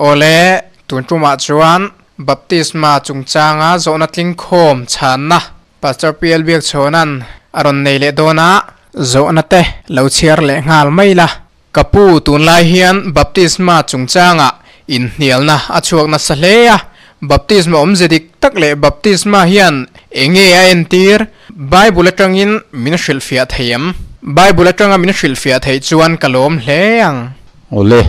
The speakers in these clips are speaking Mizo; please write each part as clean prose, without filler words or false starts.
Awle, tun tumah chuan Baptisma chungchanga zawhna tlingkhawm chhanna Pastor PL Biakchhawna'n a rawn nei leh dawn a, zawhna te lo chhiar leh nghal mai la. Ka pu, tunlai hian baptisma chungchangah inhnialna a chhuak nasa hle a, baptisma awmze dik tak leh baptisma hian enge a entir? Bible atangin min hrilhfiah thei em? Bible atanga min hrilhfiah theih chuan ka lawm hle ang. Awle,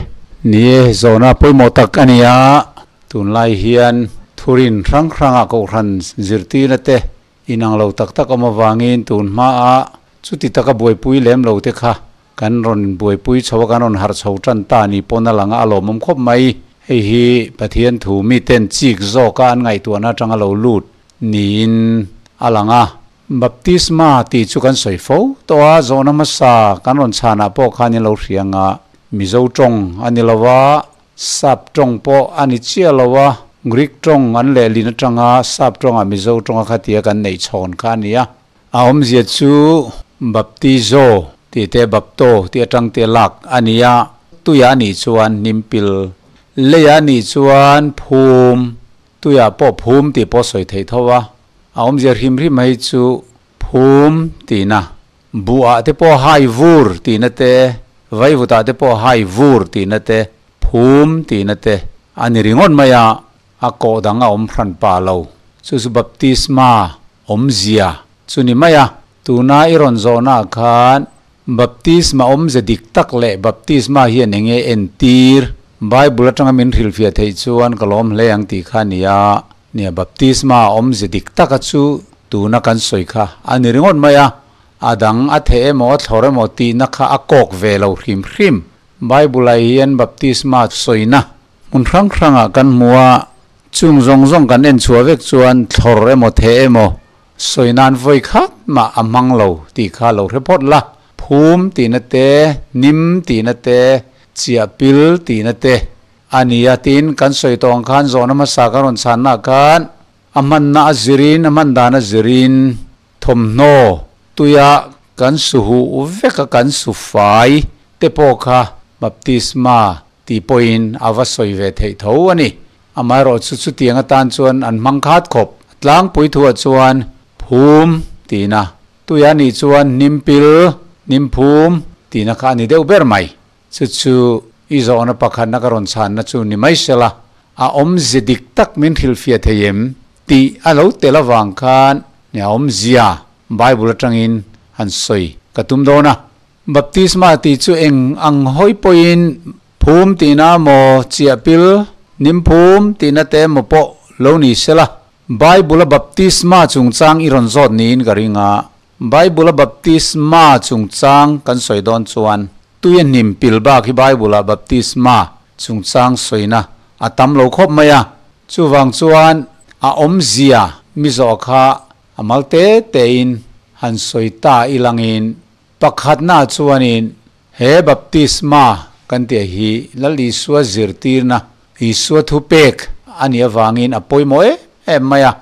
ni e, zawhna pawimawh tak a ni a, tunlai hian thurin hrang hrangah kohhran zirtirna te Inang lo tak tak awm avangin tun hmaah chuti taka buaipui lem lo te kha kan rawn buaipui chho a, kan rawn harh chho tan ta ni pawn a lang a, a lawmawm khawp mai. Hei hi Pathian thu miten chik zawka an ngaihtuahna atanga lo lut niin a lang a. Baptisma tih chu kan sawi fo tawh a, zawhna hmasa kan rawn chhanah pawh khan in lo hria anga Mizo tawng a ni lo a, Sap tawng pawh a ni chiah lo a, Greek tawng an lehlin atanga Sap tawngah Mizo tawnga khatia kan neih chhawn kha a ni a. A awmzia chu Baptizo tih te Bapto tih atang te lak a ni a, tuia a nih chuan hnimpil, leia a nih chuan phum, tuiah pawh phum tih pawh sawi theih tho a, a awmzia hrim hrim hei chu phum tihna. Buhah te pawh hai vur tihna te, vaivutah te pawh hai vur tihna te, phum tihna te a ni ringawt mai a, a kawh dang a awm hran pah lo. Chu chu baptisma awmzia chu ni mai a. Tuna i rawn zawhnaah khan baptisma awmze dik tak leh baptisma hian eng nge entir? Bible atanga min hrilhfiah theih chuan ka lawm hle ang tih kha a ni a. Nia, baptisma awmze dik taka chu tuna kan sawi kha a ni ringawt mai a, a dang a theh emaw a thlawr emaw tihna kha a kawk ve lo hrim hrim. Bible-ah hian baptisma sawina hmun hrang hrangah kan hmu a, chung zawng zawng kan en chhuah vek chuan thlawr emaw theh emaw sawi nan vawi khat mah a hmang lo tih kha lo hre phawt la. Phum tihna te, hnim tihna te, chiah pil tihna te, A ni a, tiin kan sawi tawh ang khan zawhna hmasa kan rawn chhannaah khan a hmanna a zirin, a hman dan a zirin thawmhnaw tuia kan su huh vek a, kan su fai te pawh kha baptisma tih pawhin a va sawi ve theih tho a ni. Amaherawhchu chutiang atan chuan an hmang khat khawp. A tlangpui thuah chuan phum tihna, tuia nih chuan hnimpil, hnimphum tihna kha a ni deuh ber mai. Chu chu i zawhna pakhatna ka rawn chhanna chu ni mai sela, a awmzia dik tak min hrilhfiah thei em tih a lo tel avang khan ni a awmzia Bible atangin han sawi ka tum dawn a. Baptisma tih chu eng ang hawi pawhin phum tihna maw, chiahpil, nimphum tihna te emaw pawh lo ni sela, Bible-a baptisma chungchang i rawn zawt niin ka ring a, Bible-a baptisma chungchang kan sawi dawn chuan Tui a hnim pil bak hi Bible-ah baptisma chungchang sawina a tam lo khawp mai a. Chuvang chuan a awmzia mi zawh kha a mal te tein han sawi ta ilangin pakhatna chuanin he baptisma kan tih hi Lal Isua zirtirna, Isua thupek a nih avangin a pawimawh em em mai a.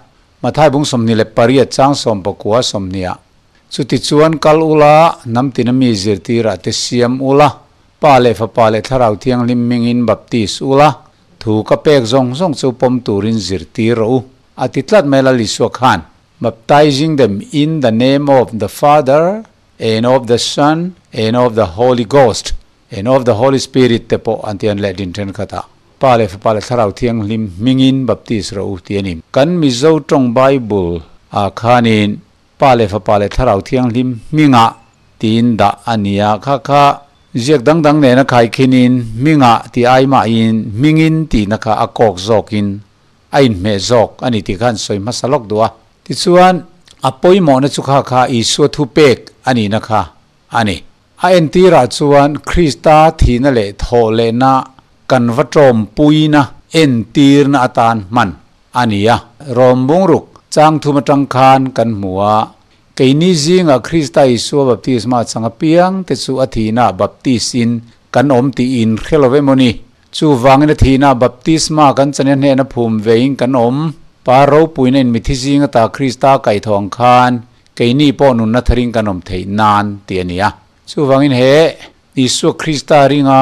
Mathai bung 28 chang 19 20ah Chutichuan kal ula, hnam tina mi zirtirah te siam ula, Pa leh Fapa leh Thlarau Thianghlim hmingin baptis ula, thu ka pek zawng zawng chu pawm turin zirtir rawh u, a ti tlat mai Lal Isua khan, baptizing them in the name of the Father and of the Son and of the Holy Ghost and of the Holy Spirit te pawh an ti an leh din thenkhatah Pa leh Fapa leh Thlarau Thianghlim hmingin baptis rawh u ti a ni. Kan Mizo tawng Bible ah khanin Pa leh Fapa leh Thlarau Thianghlim hmingah tiin dah a ni a, kha kha ziak dang dang nena khaikhinin hmingah tih ai mahin hmingin tihna kha a kawk zawkin a inhmeh zawk a ni tih kha an sawi hmasa lawk duh a. Tichuan, a pawimawhna chu kha kha Isua thupek a nihna kha a ni. A entirah chuan Krista thihna leh thawhlehna kan va tawmpuina entirna atan hman a ni a. Rom bungruk chang thum atang khan kan hmu a, keini zingah Krista Isua baptisma chang apiang te chu a thihna baptis-in kan awm tih in hre lo emaw ni? Chuvangin a thihna baptisma kan chania hnehna phum vein kan awm. Pa ropuina in mithi zing ata Krista kaihthawh ang khan keini pawh nunna tharin kan awm theih nan tih a ni a. Chuvangin he Isua Krista ringa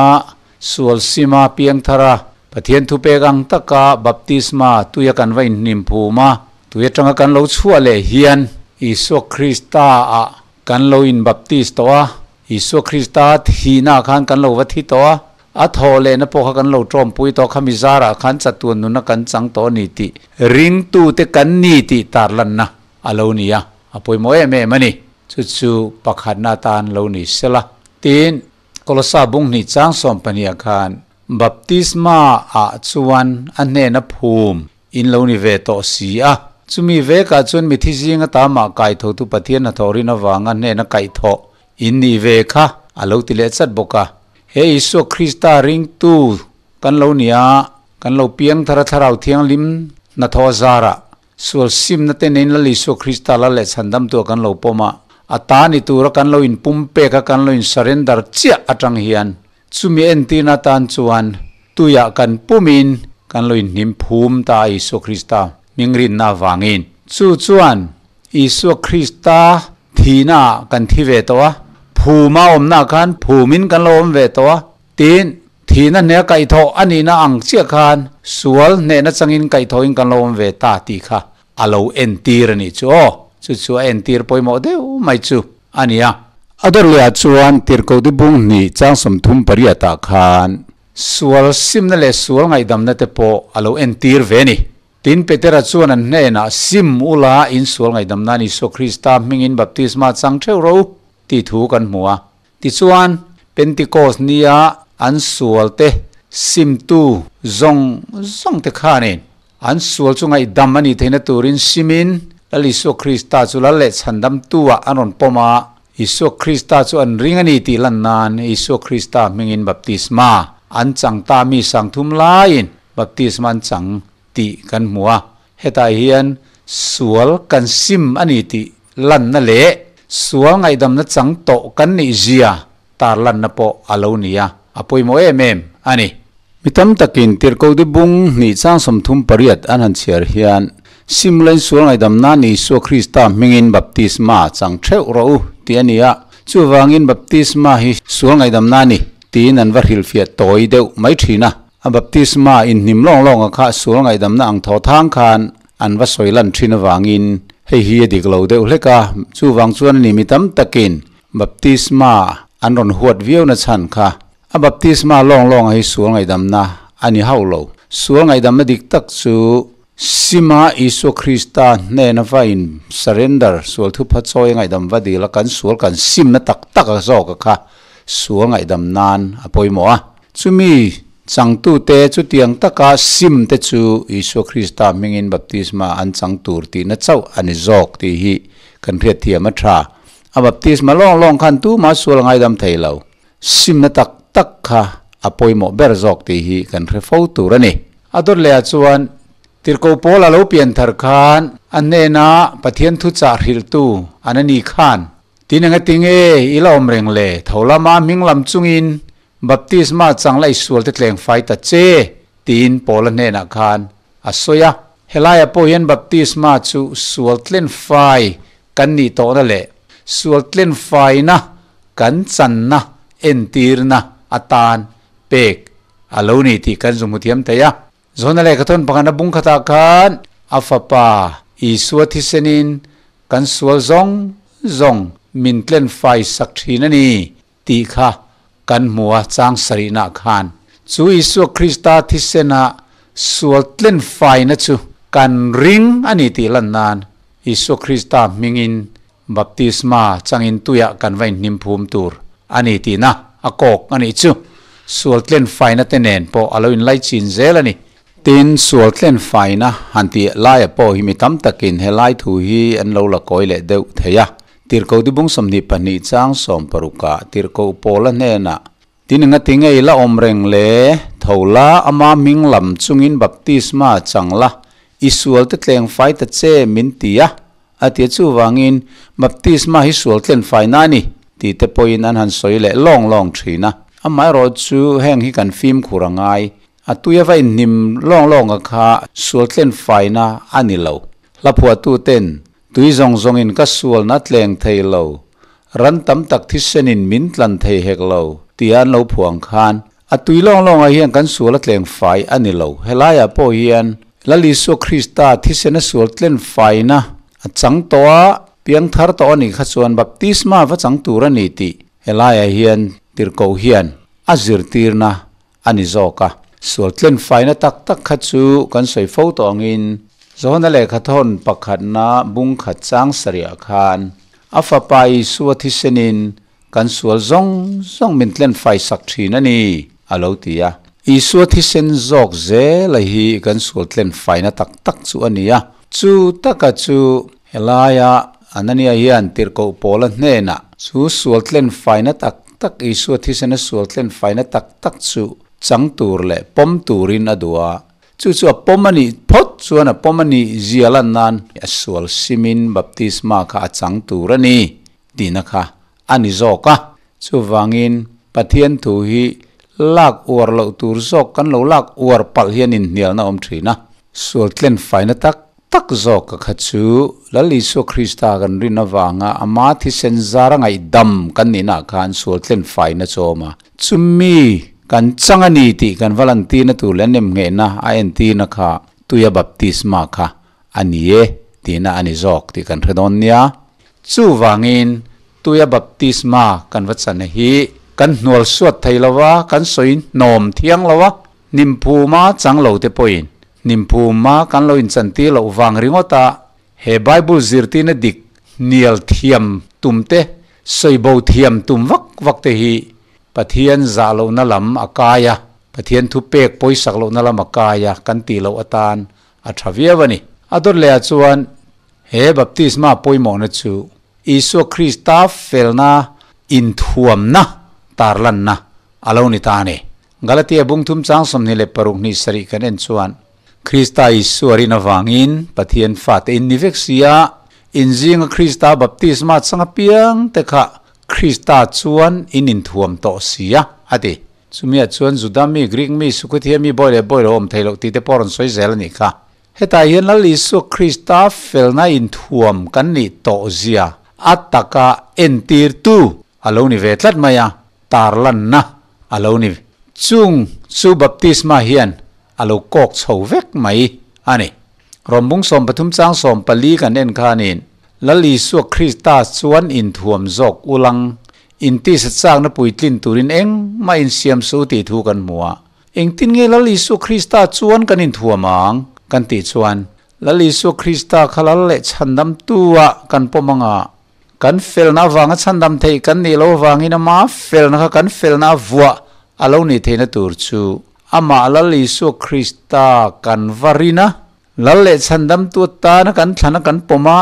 sual sima piangthara Pathian thupek ang taka baptisma tuia kan va inhnim phum a, tui atanga kan lo chhuah leh hian Isua Krista ah kan lo inbaptis tawh a, Isua Krista thihna ah khan kan lo va thi tawh a, a thawh lehna pawh kha kan lo tawmpui tawh a, khami zarah khan chatuan nuna kan chang tawh a ni tih ringtute kan ni tih tarlanna a lo ni a, a pawimawh em em a ni. Chu chu pakhatna atan lo ni sela. Tin, Kolosa bung hnih chang 12 ah khan Baptisma ah chuan a hnena phum in lo ni ve tawh si a. Chumi vekah chuan mithi zinga tamah kaithotu Pathian hnathawh rin avanga hnena kaihthawh in nih ve kha a lo ti leh chat bawk a. He Isua Krista ringtu kan lo ni a, kan lo piang thar a Thlarau Thianghlim hnathawh a zarah Sual simna te nen Lal Isua Krista lal leh chhandamtu a kan lo pawm a, a ta ni tura kan lo inpumpek a kan lo in surrender chiah atang hian chumi entirna atan chuan tuiah kan pumin kan lo inhnim phum ta a Isua Krista hmingrinna avangin. Chu chuan Isua Krista thihna ah kan thi ve tawh a, phuma awmna ah khan phumin kan lo awm ve tawh a, Tin, thihna hneh a kaihthawh a nihna ang chiah khan sual hnehna changin kaihthawhin kan lo awm ve ta tih kha a lo entir a nih chu aw. Chu chu a entir pawimawh deuh mai chu a ni a. A dawrliah chuan Tirhkohte bung hnih chang 38 ah khan sual simna leh sual ngaihdamna te pawh a lo entir ve a ni. Tin, Petera chuan an hnenah, Sim ula, in sual ngaihdam nan Isua Krista hmingin baptisma chang theuh rawh u, tih thu kan hmu a. Tichuan, Pentecost nia an sualte simtu zawng zawngte khanin an sual chu ngaihdam a nih theihna turin simin Lal Isua Krista chu Lal leh Chhandamtu-ah an rawn pawm a, Isua Krista chu an ring a ni tih lan nan Isua Krista hmingin baptisma an chang ta mi 3000 laiin baptisma an chang tih kan hmu a. Hetah hian sual kan sim a ni tih lanna leh sual ngaihdamna chang tawh kan nih zia tarlanna pawh a lo ni a, a pawimawh em em a ni. Mi tam takin Tirhkohte bung hnih chang 38 an han chhiar hian, Sim lain sual ngaihdamna ni Isua Krista hmingin baptisma chang theuh rawh u tih a ni a, chuvangin baptisma hi sual ngaihdamna ni tiin an va hrilhfiah tawi deuh mai thin a. A baptisma inhnim lawng lawnga kha sual ngaihdamna ang thaw thang khan an va sawi lan thin avangin hei hi a dik lo deuh hlek a, chuvang chuan a ni mi tam takin baptisma an rawn huat viau na chhan kha. A baptisma lawng lawnga hi sual ngaihdamna a ni hauh lo. Sual ngaihdamna dik tak chu Sima Isua Krista hnena va in surrender, sual thupha chawi ngaihdam va dil a, kan sual kan simna tak tak a zawk a kha sual ngaihdam nan a pawimawh a. Chumi changtute chutiang taka sim te chu Isua Krista hmingin baptisma an chang tur tihna chauh a ni zawk tih hi kan hriatthiam a tha. A baptisma lawng lawng khan tumah sual a ngaidam thei lo. Simna tak tak kha a pawimawh ber zawk tih hi kan hre fo tur a ni. A dawt lehah chuan Tirhkoh Paul a lo pian thar khan a hnena Pathian thuchah hrilhtu an a ni khan, Tin engatinge i la awm reng le? Tho lama hming lam chungin Baptisma chang la i sualte tleng fai ta che, tiin Paula hnenah khan a sawi a. Helaiah pawh hian baptisma chu sual tlen fai kan nih tawhna leh sual tlen faina kan channa entirna atan pek a lo ni tih kan zu hmu thiam thei a. Zawhna leh ka thawn pakhat a bung khatah khan a fapa Isua thisenin kan sual zawng zawng min tlen fai sak thin a ni tih kha kan hmu a, chang sarihnaah khan chu Isua Krista thisena sual tlen faina chu kan ring a ni tih lan nan Isua Krista hmingin baptisma changin tuiah kan va inhnim phum tur a ni tihna a kawk a nih chu. Sual tlen faina te nen pawh a lo inlai chin zel a ni. Tin, sual tlen faina han tih laia pawh hi mi tam takin helai thu hi an lo la kawi leh deuh thei a. Tirhkoh dibung 22 chang 60 ah Tirhkoh Paula hnenah, Tin engati nge i la awm reng le? Tho la, ama hming lam chungin baptisma chang la, i sualte tleng fai ta che min ti a, a ti a. Chuvangin, baptisma hi sual tlen faina a ni, tih te pawhin an han sawi leh lawng lawng thin a. Amaherawh chu heng hi kan fimkhur a ngai. A tui a va inhnim lawng lawnga kha sual tlen faina a ni lo. Hla phuahtuten Tui zawng zawngin ka sualna tleng thei lo, ran tam tak thisenin min tlan thei hek lo, tia an lo phuang khan A tui lawng lawngah hian kan sual a tleng fai a ni lo. Helaiah pawh hian Lal Isua Krista thisena sual tlen faina a chang tawh a, piangthar tawh a nih kha chuan baptisma va chang tur a ni tih helaiah hian tirhkoh hian a zirtirna a ni zawk a. Sual tlen faina tak tak kha chu kan sawi fo tawh angin Johana lehkhathawn pakhatna bung khat chang sarihah khan a Fapa Isua thisenin kan sual zawng zawng min tlen fai sak thin a ni, a lo ti a. Isua thisen zawk zela hi kan sual tlen faina tak tak chu a ni a. Chu taka chu helaia Anania hian tirhkoh Paula hnenah chu sual tlen faina tak tak, Isua thisena sual tlen faina tak tak chu chang tur leh pawm turin a duh a. Chu chu a pawm a nih phawt chuan a pawm a nih zia lan nan a sual simin baptisma kha a chang tur a ni tihna kha a ni zawk a. Chuvangin Pathian thu hi lak uar loh tur zawk kan lo lak uar palh hian inhnialna a awm thin a. Sual tlen faina tak tak zawk ka kha chu Lal Isua Krista kan rin avanga ama thisen zar a ngaihdam kan nihnaah khan sual tlen faina chu a awm a. Chumi kan chang a ni tih kan va lantirna tur leh nemnghehna a entirna kha tuia baptisma kha a ni e tihna a ni zawk tih kan hre dawn nia. Chuvangin tuia baptisma kan va chan hi kan hnual suat thei lo va, kan sawi hnawm thiang lo a, hnimpuma chang lo te pawhin hnimpuma kan lo inchantir loh vang ringawt a, he Bible zirtirna dik hnial thiam tum te, sawi bo thiam tum vak vak te hi Pathian zah lohna lam a kai a, Pathian thupek pawisak lohna lam a kai a kan tih loh atan a tha viau a ni. A dawt leh ah chuan he baptisma pawimawhna chu Isua Krista felna inthuamna tarlanna a lo ni ta a ni. Galatia bung thum chang 26 hnih sarih kan en chuan Krista Isua rin avangin Pathian fate in ni vek si a, inzinga Krista baptisma chang apiang te kha Krista chuan in inthuam tawh si a, a ti. Chumiah chuan Juda mi, Greek mi, Sukhuthia mi bawi leh bawi lo awm thei loh tih te pawh rawn sawi zel a nih kha. Hetah hian Lal Isua Krista felna inthuam kan nih tawh zia a taka entirtu a lo ni ve tlat mai a, tarlanna a lo ni. Chung chu baptisma hian a lo kawk chho vek mai a ni. Rawmbung 13 chang 14 kan en khanin Lal Isua Krista chuan inthuam zawk ulang Intisa chakna puitlin turin engmah insiam suh tih thu kan hmu a. Engtin nge Lal Isua Krista chuan kan inthuam ang? Kan tih chuan, Lal Isua Krista kha lal leh chhandamtu ah kan pawm ang a. Kan felna avanga chhandam theih kan nih loh avangin ama felna kha kan felna a vuah a lo nih theihna tur chu amah Lal Isua Krista kan va rin a. Lal leh chhandamtu atana kan thlana kan pawm a,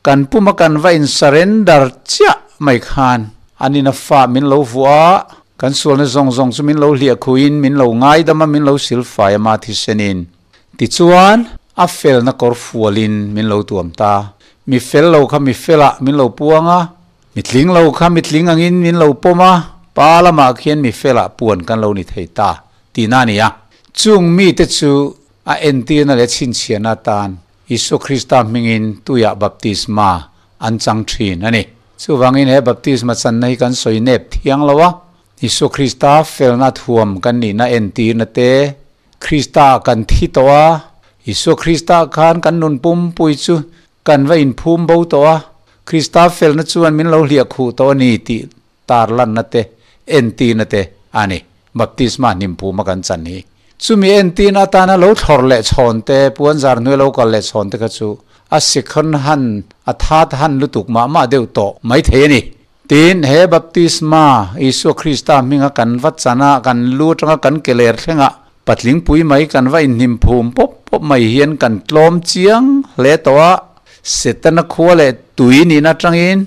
kan puma kan va in surrender chiah mai khan an in a fa min lo vuah a, kan sualna zawng zawng chu min lo hliah khuin min lo ngaidam a, min lo silfai a ma thisenin. Tichuan, a felna kawr fualin min lo tuam ta. Mi fel lo kha mi felah min lo puang a, mi tling lo kha mi tling angin min lo pawm a, pa lamah khian mi felah puan kan lo ni thei ta tihna a ni a. Chung mite chu A entirna leh chhinchhiahna atan Isua Krista hmingin tuiah baptisma an chang thin a ni. Chuvangin he baptisma channa hi kan sawi nep thiang lo a, Isua Krista felna thuam kan nihna entirna te, Krista ah kan thi tawh a, Isua Krista khan kan nun pumpui chu kan va inphum bo tawh a, Krista felna chuan min lo hliah khuh tawh a ni tih tarlanna te, entirna te a ni. Baptisma hnimpuma kan chan hi. Chumi entirna atana lo thlawr leh chhawn te, puanzar hnuai lo kal leh chhawn te kha chu a sikhawn han, a that han lutuk mah mah deuh tawh mai thei a ni. Tin, he baptisma Isua Krista hminga kan va chana kan lu atanga kan ke ler thlengah patling pui mai kan va inhnimphum pawp pawp mai hian kan tlawm chiang hle tawh a, Setana khua leh tui nihna atangin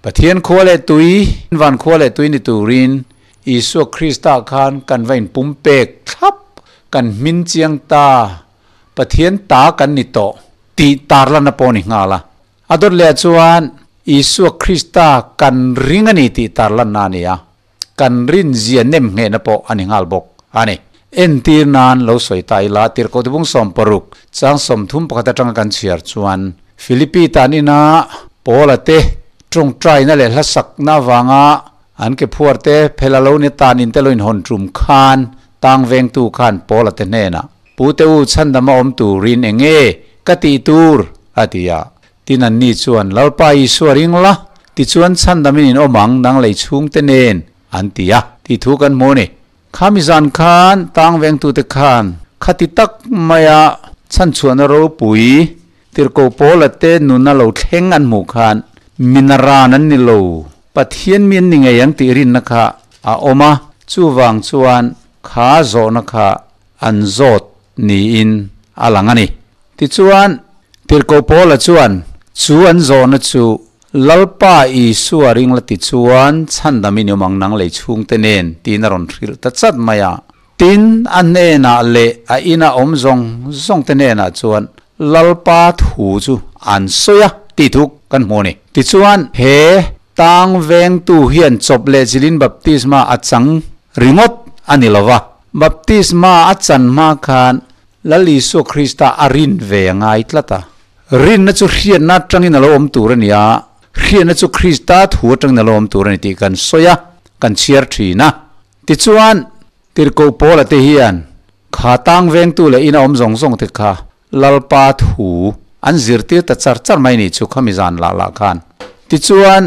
Pathian khua leh tui, van khua leh tui ni turin Isua Krista khan kan va inpumpek thlap, kan hmin chiang ta, Pathian ta kan ni tawh tih tarlanna pawh a ni nghal a. A dawt leh chuan Isua Krista kan ring a ni tih tarlanna a ni a, kan rinzia nem nghehna pawh a ni nghal bawk a ni. Entir nan lo sawi ta ila, Tirhkoh Tibung 60 chang 31 atanga kan chhiar chuan, Philippi tan ina Paula te tawngtaina leh hlasakna avanga An ke phuar te phel a lo ni tan in te lo inhawn tum khan tang vengtu khan Paula te hnenah, Pu te u chhandama awm turin eng nge ka tih tur? a ti a. Tin anni chuan, Lalpa Isua ring la, tichuan chhandamin in awm ang nang lei chhungte nen, an ti a, tih thu kan hmu a ni. Khami zan khan tang vengtute khan khati tak maia chhanchhuahna ropui Tirhkoh Paula te nuna lo thleng an hmuh khan minaran an ni lo, Pathian mi an ni ngei ang tih rinna kha a awm a, chuvang chuan kha zawhna kha an zawt niin a lang a ni. Tichuan, Tirhkoh Paula chuan chu an zawhna chu Lalpa Isua ring la ti chuan chhandam in awm ang nang lei chhungte nen tiin a rawn hrilh ta chat mai a. Tin, a hnenah leh a ina awm zawng zawngte hnenah chuan Lalpa thu chu an sawi a tih thu kan hmu a ni. Tichuan, he tang vengtu hian chawp leh chilin baptisma a chang ringawt a ni lo va. Baptisma a chan hma khan Lal Isua Krista a rin ve a ngai tlat a. Rinna chu hriatna atangin a lo awm tur a ni a, hriatna chu Krista thu atangin a lo awm tur a ni tih kan sawi a, kan chhiar thin a. Tichuan, Tirhkoh Paula te hian kha tang vengtu leh ina awm zawng zawng te kha Lalpa thu an zirtir ta char char mai ni chu khami zan lah lah khan. Tichuan,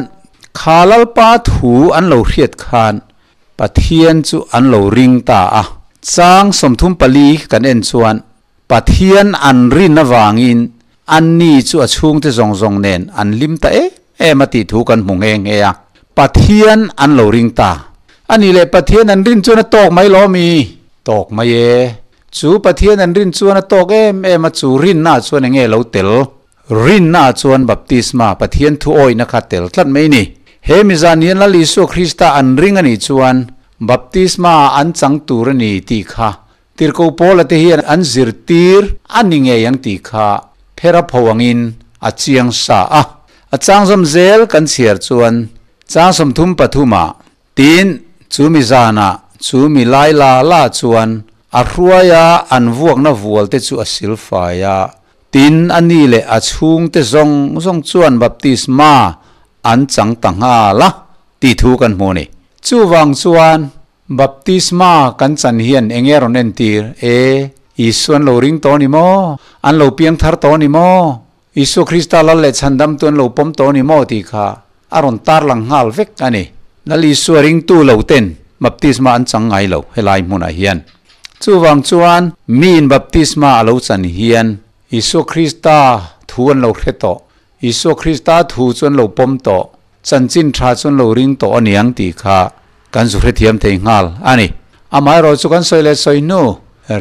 kha Lalpa thu an lo hriat khan Pathian chu an lo ring ta a. Chang 34 kan en chuan Pathian an rin avangin anni chu a chhungte zawng zawng nen an hlim ta em em a tih thu kan hmu nghe nghe a. Pathian an lo ring ta. A nih leh Pathian an rin chuan a tawk mai lo mi? Tawk mai e. Chu Pathian an rin chuan a tawk em em a, chu rinna chuan enge lo tel? Rinna chuan baptisma, Pathian thu awihna kha tel tlat mai ni. He mizan hian Lal Isua Krista an ring a nih chuan baptisma an chang tur a ni tih kha Tirhkoh Paula te hian an zirtir a ni ngei ang tih kha phera pho angin a chiang sa a. A changzawm zel kan chhiar chuan chang 33 ah Tin, chu mi zanah, chu mi lai la la chuan a hruaia an vuakna vualte chu a silfai a. Tin, a ni leh a chhungte zawng zawng chuan baptisma an chang ta nghal a, tih thu kan hmu a ni. Chuvang chuan, baptisma kan chan hian eng nge rawn entir? E, Isua an lo ring tawh a ni maw? An lo piang thar tawh a ni maw? Isua Krista lal leh chhandamtu an lo pawm tawh a ni maw tih kha a rawn tarlang nghal vek a ni. Lal Isua ringtu lo ten baptisma an chang ngai lo helai hmunah hian. Chuvang chuan miin baptisma a lo chan hian Isua Krista thu an lo hre tawh, Isua Krista thu chu an lo pawm tawh, chanchin tha chu an lo ring tawh a niang tih kha kan zu hrethiam thei nghal a ni. Amaherawh chu kan sawi leh sawi hnu,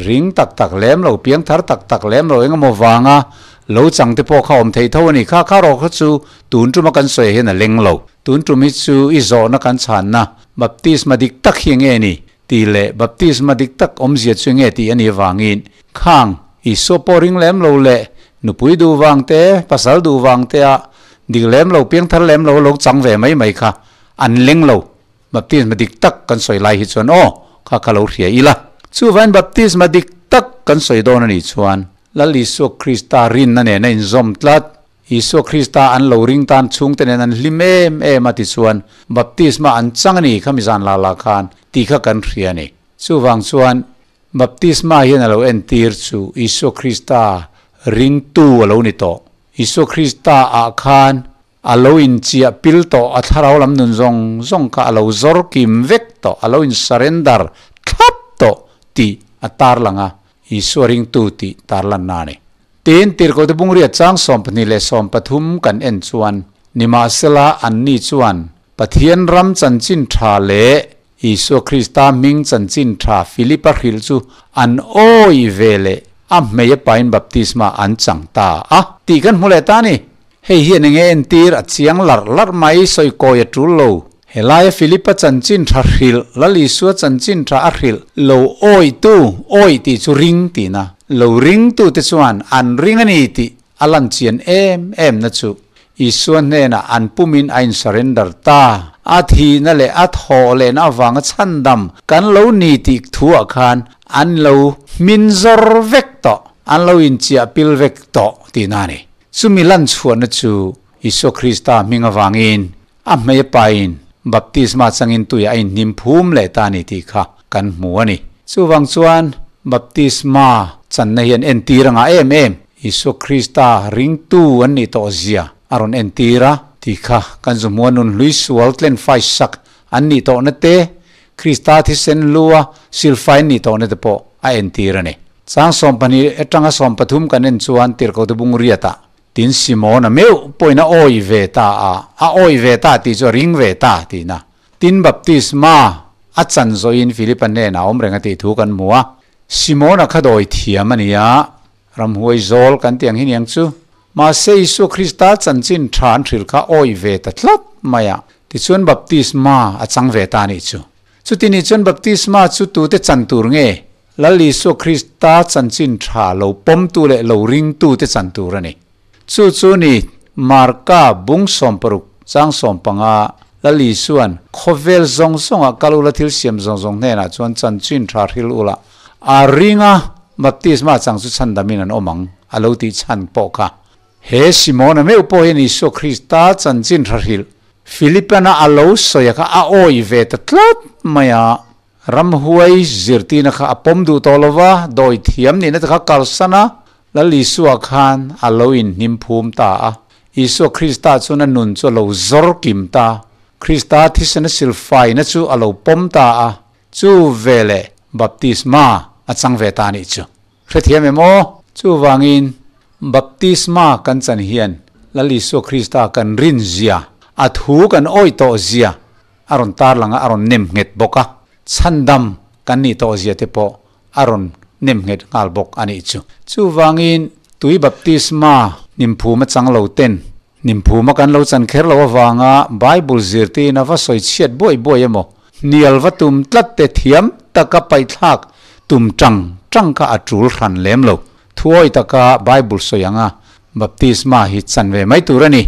ring tak tak lem lo, piang thar tak tak lem lo engemaw vanga lo chang te pawh kha awm thei tho a ni. Kha kha rawh kha chu tun tuma kan sawi hian a leng lo. Tun tum hi chu i zawhna kan chhanna baptisma dik tak hi enge ni tih leh baptisma dik tak awmzia chu enge tih a nih avangin khang Isua pawh ring lem lo leh nupui duh vang te, pasal duh vang te a dik lem lo, piang thar lem lo lo chang ve mai mai kha an leng lo. Baptisma dik tak kan sawi lai hi chuan aw, kha kha lo hria ila. Chuvain baptisma dik tak kan sawi dawn a nih chuan Lal Isua Krista rinna nen a inzawm tlat. Isua Krista an lo ring tan chhungte nen an hlim em em a tichuan baptisma an chang a ni kha mizan la la khan tih kha kan hria a ni. Chuvang chuan baptisma hian a lo entir chu Isua Krista ringtu a lo ni tawh. Isua Krista ah khan A lo inchiah pil tawh, a thlarau lam nun zawng zawng kha a lo zawr kim vek tawh, a lo in surrender thlap tawh tih a tarlang a, Isua ringtu tih tarlanna a ni. Tin, Tirhkohte Bungriat chang 12 leh 13 kan en chuan, Nimahsela, anni chuan Pathian ram chanchin tha leh Isua Krista hming chanchin tha Philipa hrilh chu an awih ve leh a hmei a pain baptisma an chang ta a tih kan hmu leh ta a ni. Hei hian enge entir a chiang larh larh mai sawi kawi a tul lo. Helaia Philipa chanchin tha hrilh, Lal Isua chanchin tha a hrilh lo awihtu, awih tih chu ring tihna, lo ringtute chuan an ring a ni tih a lan chian em em na chu Isua hnenah an pumin a in surrender ta. A thihna leh a thawh lehna avanga chhandam kan lo ni tih thuah khan an lo hmin zawr vek tawh, an lo inchiah pil vek tawh tihna a ni. Chumi lan chhuahna chu Isua Krista hming avangin a hmei a pain baptisma changin tuiah a inhnim phum leh ta a ni tih kha kan hmu a ni. Chuvang chuan baptisma channa hian entir a ngah em em. Isua Krista ringtu an nih tawh zia a rawn entir a tih kha kan zu hmu a, nunhlui sual tlenfai sak an nih tawhna te, Krista thisen lua silfai an nih tawhna te pawh a entir a ni. Chang 12 atanga 13 kan en chuan Tirhkohte bung riatah tin Simona meuh pawhin a awih ve ta a, a awih ve ta tih chu a ring ve ta tihna. Tin baptisma a chan zawhin Philipa hnenah a awm reng a tih thu kan hmu a. Simona kha dawi thiam a ni a, ramhuai zawl kan tih ang hi niang chu. Mahse Isua Krista chanchin tha an hrilh kha awih ve ta tlat mai a, tichuan baptisma a chang ve ta a nih chu. Chuti nih chuan baptisma chu tute chan tur nge? Lal Isua Krista chanchin tha lo pawmtu leh lo ringtute chan tur a ni. Chu chu ni Marka bung 60 chang 15 Lal Isua'n khawvel zawng zawngah kal ula thil siam zawng zawng hnenah chuan chanchin tha hril ula a ringa baptisma chang chu chhandamin an awm ang a lo tih chhan pawh kha he Simona meuh pawh hian Isua Krista chanchin tha hrilh Philipana a lo sawi a kha a awih ve ta tlat mai a. Ramhuai zirtirna kha a pawm duh tawh lo va, dawi thiam nihna te kha kalsan a, Lal Isua khan a lo inhnim phum ta a. Isua Krista chuan a nun chu a lo zawr kim ta. Krista thisena silfaina chu a lo pawm ta a, chu veleh baptisma a chang ve ta a nih chu. Hrethiam em aw? Chuvangin, baptisma kan chan hian Lal Isua Krista kan rin zia, a thu kan awih tawh zia a rawn tarlang a, a rawn nem nghet bawk a, chhandam kan nih tawh zia te pawh a rawn nem nghet nghal bawk a nih chu. Chuvangin, tui baptisma hnimphum a chang lo ten, hnimphuma kan lo chan kher lo avanga Bible zirtiin a va sawi chhiat buai buai emaw, hnial va tum tlat te thiam taka paihthlak tum tang tang kha a tul hran lem lo. Thuawi taka Bible sawi anga baptisma hi chan ve mai tur a ni.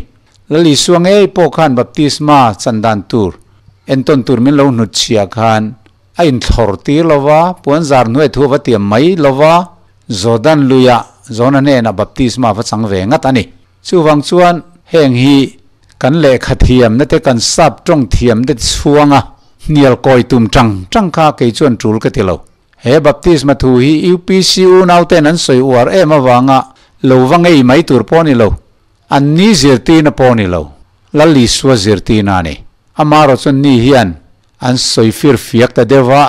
Lal Isua ngei pawh khan baptisma chan dan tur entawn tur min lo hnut chhiah khan a inthlawr tir lo va, puan zar hnuai thu a va tiam mai lo va, Jordan luiah Jona hnenah baptisma a va chang ve ngat a ni. Chuvang chuan heng hi kan lehkha thiamna te kan sap tawng thiamna te chhuanga hnial kawi tum tang tang kha kei chuan tul ka ti lo. He baptisma thu hi UPC unauten an sawi uar em avanga lo va ngei mai tur pawh a ni lo. An ni zirtirna pawh a ni lo. Lal Isua zirtirna a ni. Amaherawh chuan ni hian an sawi fir fiak ta deuh va,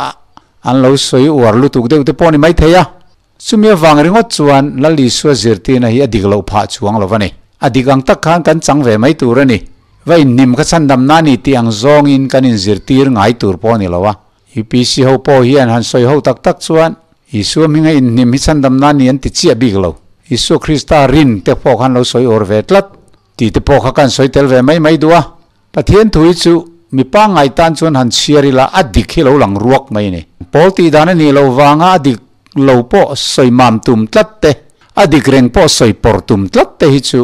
an lo sawi uar lutuk deuh te pawh a ni maithei a. Chumi avang ringawt chuan Lal Isua zirtirna hi a dik loh phah chuang lo a ni. A dik ang tak khan kan chang ve mai tur a ni. Va inhnim kha chhandamna a ni tih ang zawngin kan inzirtir ngai tur pawh a ni lo a. UPC ho pawh hian han sawi ho tak tak chuan Isua hminga inhnim hi chhandamna a ni an ti chiah bik lo. Isua Krista rin te pawh khan lo sawi awr ve tlat tih te pawh kha kan sawi tel ve mai mai duh a. Pathian thu hi chu mi pangngai tan chuan han chhiar ila a dik hi lo lang ruak mai a ni. Pawl tih dan a nih loh vanga a dik lo pawh sawi mam tum tlat te, a dik reng pawh sawi pawr tum tlat te hi chu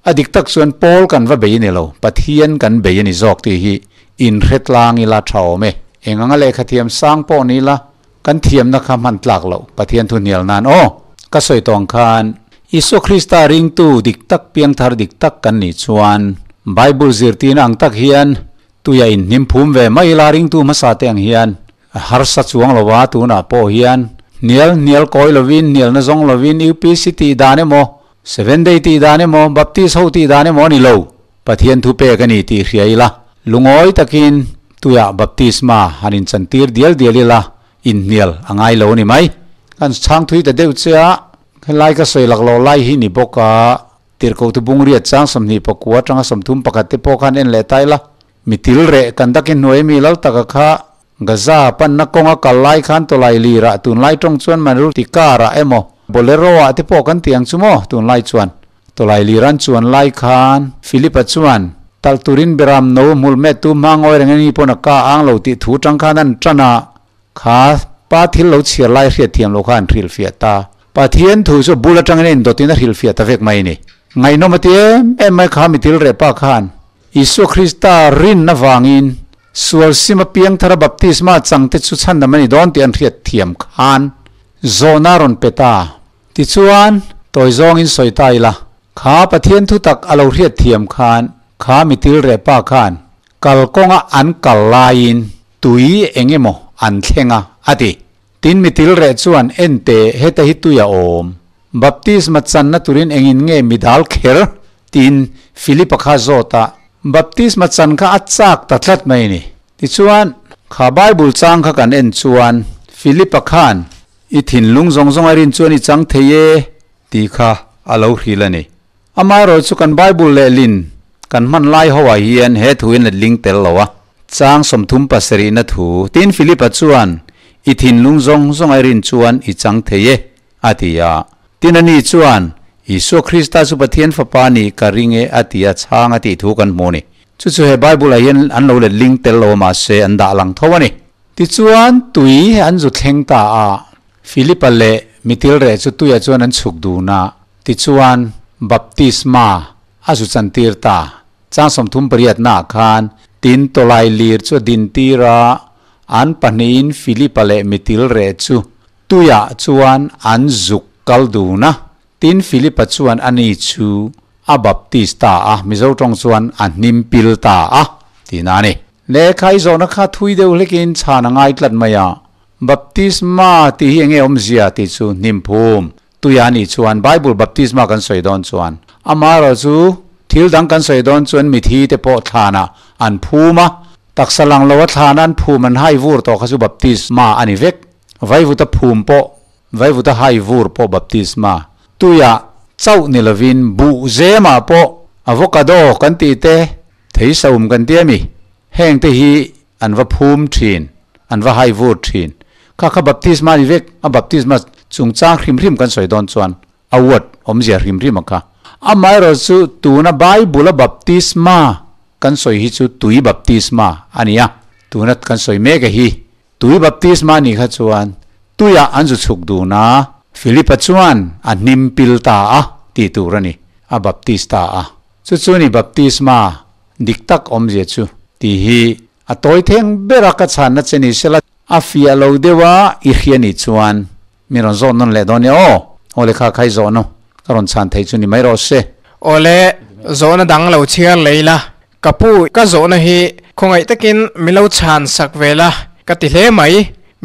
a dik tak chuan Pawl kan va bei a ni lo, Pathian kan bei a ni zawk tih hi inhre tlang ila tha awm e. Eng anga lehkha thiam sang pawh ni ila kan thiamna kha hman tlak loh Pathian thu hnial nan aw. Ka sawi tawh ang khan Isua Krista ringtu dik tak piangthar dik tak kan nih chuan Bible zirtirna ang tak hian tuia inhnim phum ve mai ila ringtu hmasa te ang hian a harsa chuang lo a, tunah pawh hian hnial hnial kawi lovin hnialna zawng lovin UPC tih dan emaw Seven Day tih dan emaw Baptist ho tih dan emaw a ni lo, Pathian thu pek a ni tih hria ila lungawi takin tuiah baptisma han inchantir dial dial ila inhnial a ngai lo a ni mai. Kan chhang thui ta deuh che a, helai ka sawi lak loh lai hi ni bawk a, tirhkoh tu bungriat chang 29 atanga 31 te pawh khan en leh ta ila, mi til reh kan dakin hnuai mi lal taka kha Gaza panna kawnga kal lai khan tawlai lirah tunlai tawng chuan Maruti car ah emaw Bolero ah te pawh kan ti ang chu maw tunlai chuan. Tawlai lir an chuan lai khan Philip-a chuan talh turin Beram no hmul met tu hma ngawi reng ani pawn a ka ang lo tih thu tang khan an tan a, kha pa thil lo chhiar lai hriat thiam lo kha an hrilhfiah ta. Pathian thu chu bul atangin a indawtin a hrilhfiah ta vek mai a ni. Ngaihnawm a ti em em mai kha mitil reh pa khan Isua Krista rin avangin sual sima piangthara baptisma changte chu chhandam a ni dawn tih an hriat thiam khan zawhna a rawn pe ta. Tichuan, tawi zawngin sawi ta ila, kha Pathian thutak a lo hriat thiam khan, kha mitil reh pa khan. Kalkawnga an kal laiin tui eng emaw an thleng a, a ti. Tin mitil reh chuan, En teh, heta hi tui a awm. Baptisma channa turin engin nge mi dal kher? tiin Philip-a kha zawt a. Baptisma chan kha a chak ta tlat mai a ni. Tichuan, kha Bible chang kha kan en chuan Philip-a khan, I thinlung zawng zawng a rin chuan i chang thei e, tih kha a lo hrilh a ni. Amaherawh chu kan Bible lehlin kan hman lai hoah hian he thu in a ling tel lo a. Chang 37 na thu, Tin Philip-a chuan, I thinlung zawng zawng a rin chuan i chang thei e, a ti a. Tin ani chuan, Isua Krista chu Pathian Fapa nih ka ring e, a ti a, chhang a tih thu kan hmu a ni. Chu chu he Bible-ah hian an lo letling tel lo a mahse an dah lang tho a ni. Tichuan tui an zu thleng ta a. Philip-a leh mitilreh chu tuiah chuan an chhuk dun a, tichuan baptisma a zu chantir ta. Chang 38 naah khan tin tawlai lir chu a dintir a, an pahnihin Philip-a leh mitilreh chu tuiah chuan an zuk kal dun a, tin Philip-a chuan ani chu a baptis ta a, Mizo tawng chuan a hnim pil ta a, tihna a ni. Lehkha i zawhna kha thui deuh hlekin chhan a ngai tlat mai a, Baptisma tih hi enge awmzia tih chu hnim phum tuia anih chuan Bible baptisma kan sawi dawn chuan amaherawh chu thil dang kan sawi dawn chuan mithi te pawh thlanah an phum a, taksa lang lo a thlana an phum an hai vur tawh kha chu baptisma a ni vek. Vaivuta phum pawh vaivuta hai vur pawh baptisma tuia chauh ni lovin buh zemah pawh avocado kan tih te theisaum kan ti ami Heng te hi an va phum thin, an va hai vur thin. Kha kha baptisma a ni vek, a baptisma chungchang hrim hrim kan sawi dawn chuan a word awmzia hrim hrim a kha. Amaherawh chu tuna Bible a baptisma kan sawi hi chu tui baptisma a ni a, tuna kan sawi mek a hi tui baptisma a nih kha chuan tuiah an zu chhuk dun a, Philip-a chuan a hnim pil ta a tih tur a ni, a baptist ta a. Chu chu ni baptisma Dik tak awmzia chu tih hi a tawi theng ber a ka chhanna che ni sela a fiah lo deuh a i hria nih chuan mi rawn zawh nawn leh dawn nia aw. Aw le kha khai zawh nu ka rawn chhan thei chu ni mai rawh se. Aw le zawhna dang lo chhiar lei la ka pu ka zawhna hi khawngaih takin mi lo chhan sak ve la ka ti hle mai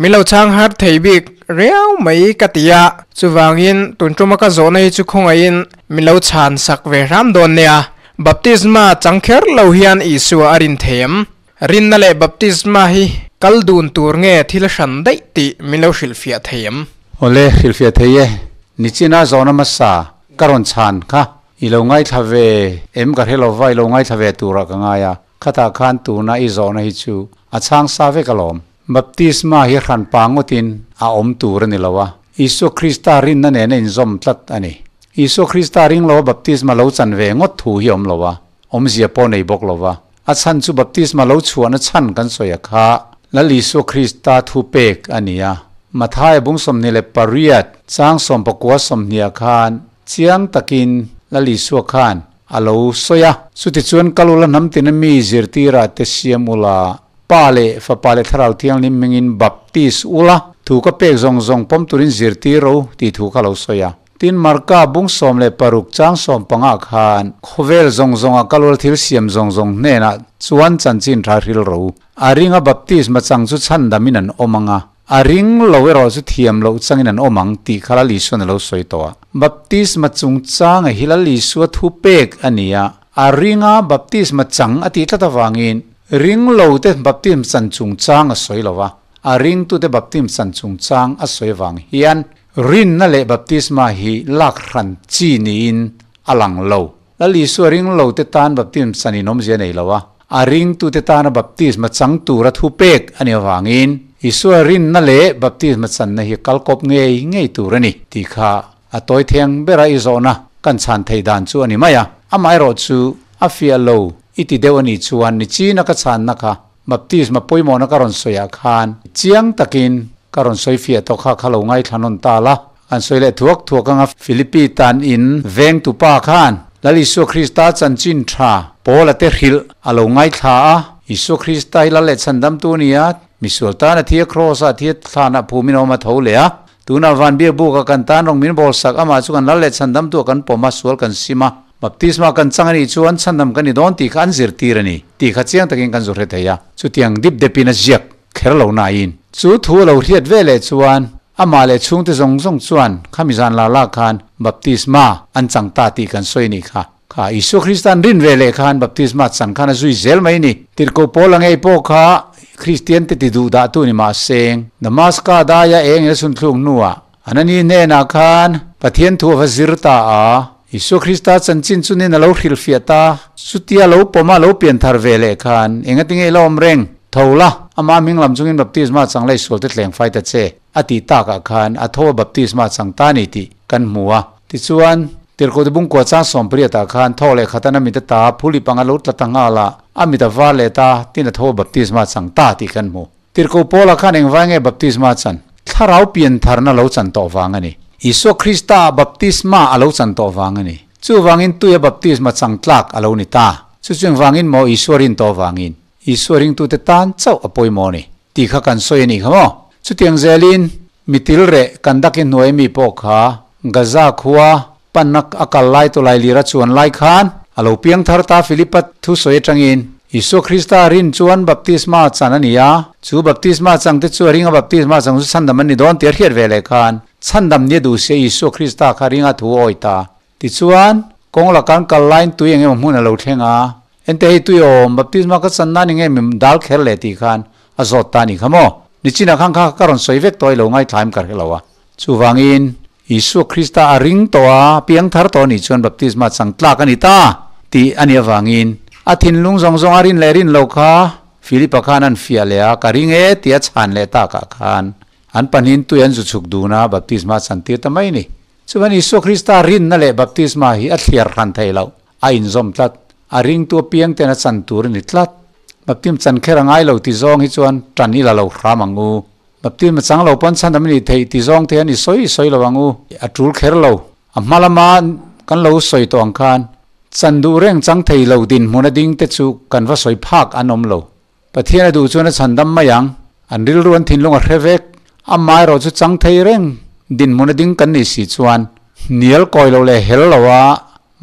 mi lo chhang har thei bik riau mai ka ti a chuvangin tun tuma ka zawhna hi chu khawngaihin mi lo chhan sak ve hram dawn nia Baptisma chang kher lo hian Isua a rin thei em? Rinna leh baptisma hi kal dun tur nge thil hran daih tih min lo hrilhfiah thei em? Awle, hrilhfiah thei e. Nichina zawhna hmasa ka rawn chhan kha i lo ngaithla ve em ka hre lova, i lo ngaithla ve turah ka ngai a, khatah khan tuna i zawhna hi chu a chhang sa vek alawm. Baptisma hi hran pa ngawtin a awm tur a ni lo a, Isua Krista rinna nena inzawm tlat a ni. Isua Krista ring loa baptisma lo chan ve ngawt thu hi awm lo a, awmzia pawh nei bawk lo va. A chhan chu baptisma lo chhuahna chhan kan sawi a kha Lal Isua Krista thu pek a ni a. Mathaia bung 28 chang 19 20 khan chiang takin Lal Isua khan a lo sawi a. Chutichuan kal ula hnam tina mi zirtirah te siam ula, Pa leh Fapa leh Thlarau Thianghlim hmingin baptis ula, thu ka pek zawng zawng pawm turin zirtir ro tih thu kha lo sawi a. Tin, Marka bung 16 chang 15 khan, Khawvel zawng zawnga ka lual thil siam zawng zawng hnenah chuan chanchin tha hril ro. A ringa baptisma chang chu chhandamin an awm ang a, a ring lo erawh chu thiam loh changin an awm ang tih kha Lal Isuan a lo sawi tawh a. Baptisma chungchanga hi Lal Isua thu pek a ni a, a ringa baptisma chang a tih tlat avangin Ring lote baptism chan chungchang a sawi lo a, a ringtute baptism chan chungchang a sawi avang hian rinna leh baptisma hi lak hran chi niin a lang lo. Lal Isua ring lote tan baptism chan in awmzia nei lo a, a ringtute tana baptisma chang tura thu pek a nih avangin Isua rinna leh baptisma channa hi kalkawp ngei ngei tur a ni tih kha a tawi theng bera i zawhna kan chhan theih dan chu a ni mai a, amaherawh chu a fiah lo i ti deuh a nih chuan nichina ka chhanna kha baptisma pawimawhna ka rawn sawiah khan chiang takin ka rawn sawi fiah tawh kha kha lo ngaithla nawn ta la. An sawi leh thuak thuak anga Philippi tan in vengtu pa khan Lal Isua Krista chanchin tha Paula te hrilh a lo ngaithla a, Isua Krista hi Lal leh chhandamtu a ni a, misual tan a thi a kraws ah a thi a thlanah phumin a awm a tho leh a, Tunah van biakbuk a kan tan rawng min bawl sak, amah chu kan lal leh chhandamtu a kan pawm a, sual kan sim a. Baptisma kan chang a nih chuan chhandam kan ni dawn tih kha an zirtir a ni tih kha chiang takin kan zu hre thei a. Chutiang dip depin a ziak kher lo nain. Chu thu a lo hriat ve leh chuan amah leh chhungte zawng zawng chuan khami zan la la khan baptisma an chang ta tih kan sawi a nih kha. Kha Isua Krista an rin ve leh khan baptisma chan khan a zui zel mai a ni. Tirhkoh Paul a ngei pawh kha Kristian te ti duh dah tu ni mahseng Damaska daia eng ila sunthluk hnuah Anani hnenah khan Pathian thu a va zir ta a, Isua Krista chanchin chu nin a lo hrilhfiah ta. Chutia lo pawm a lo pian thar ve leh khan engatinge i la awm reng? Tho la, amah hming lam chungin baptisma chang la i sualte tleng fai ta che, a tih takah khan a tho a baptisma chang ta ni tih kan hmu a. Tichuan, Tirhkohte bungkua chang sawmpariatah khan tho leh khatan a mit a ta, phuli panga lo tla ta nghal a, a mit a var leh ta, tin a tho a baptisma chang ta tih kan hmu. Tirhkoh Paula khan engvai nge baptisma chan? Thlarau piantharna lo chan tawh vang a ni. Isua Krista-ah baptisma a lo chan tawh vang a ni. Chuvangin tuia baptisma chang tlak a lo ni ta. Chu chu engvangin maw Isua rin tawh vangin? Isua ringtute tan chauh a pawimawh a ni tih kha kan sawi a nih kha maw? Chutiang zelin mitil reh kan dakin hnuai mi pawh kha Gaza khua Panna a kal lai tawlai lira chuan lai khan a lo piang thar ta Philipa thusawi atangin Isua Krista rin chuan baptisma chan a ni a, chu baptisma chang te chu a ringa baptisma chang chu chhandam an ni dawn tih a hriat ve leh khan chhandam nia duh sia Isua Krista kha ringa thu a awi ta. Tichuan, kawng lakan kal laiin tui eng emaw hmun a lo thleng a, Ente hei tui a awm, baptisma ka chan nan eng nge min dal kher leh tih khan a zawt ta a ni kha maw? Nichinah khan kha ka rawn sawi vek tawh i lo ngaithlaim ka hre lo a. Chuvangin, Isua Krista a ring tawh a, piang thar tawh anih chuan baptisma chang tlak a ni ta tih a nih avangin a thinlung zawng zawng a rin leh rin lo kha Philipa khan an fiah leh a, ka ring e tih a chhan leh takah khan an pahnihin tui an zu chhuk dun a, baptisma a chan tir ta mai a ni. Chuan Isua Krista rinna leh baptisma hi a thliar hran thei loh, a inzawm tlat, a ringtu apiang ten a chan tur a ni tlat. Baptim chan kher a ngai lo ti zawng hi chuan tan ila lo hram ang u. Baptisma chang lo pawn chhan dam a nih theih ti zawng te hian i sawi i sawi lo ang u. A tul kher lo. A hma lama kan lo sawi tawh ang khan chan duh reng chang thei lo dinhmun a ding te chu kan va sawi phak an awm lo. Pathian a duh chuan a chhan dam mai ang. An rilru an thinlung a hre vek. Amaherawh chu chang thei reng dinhmun a ding kan nih si chuan hnial kawi lo leh hel lo a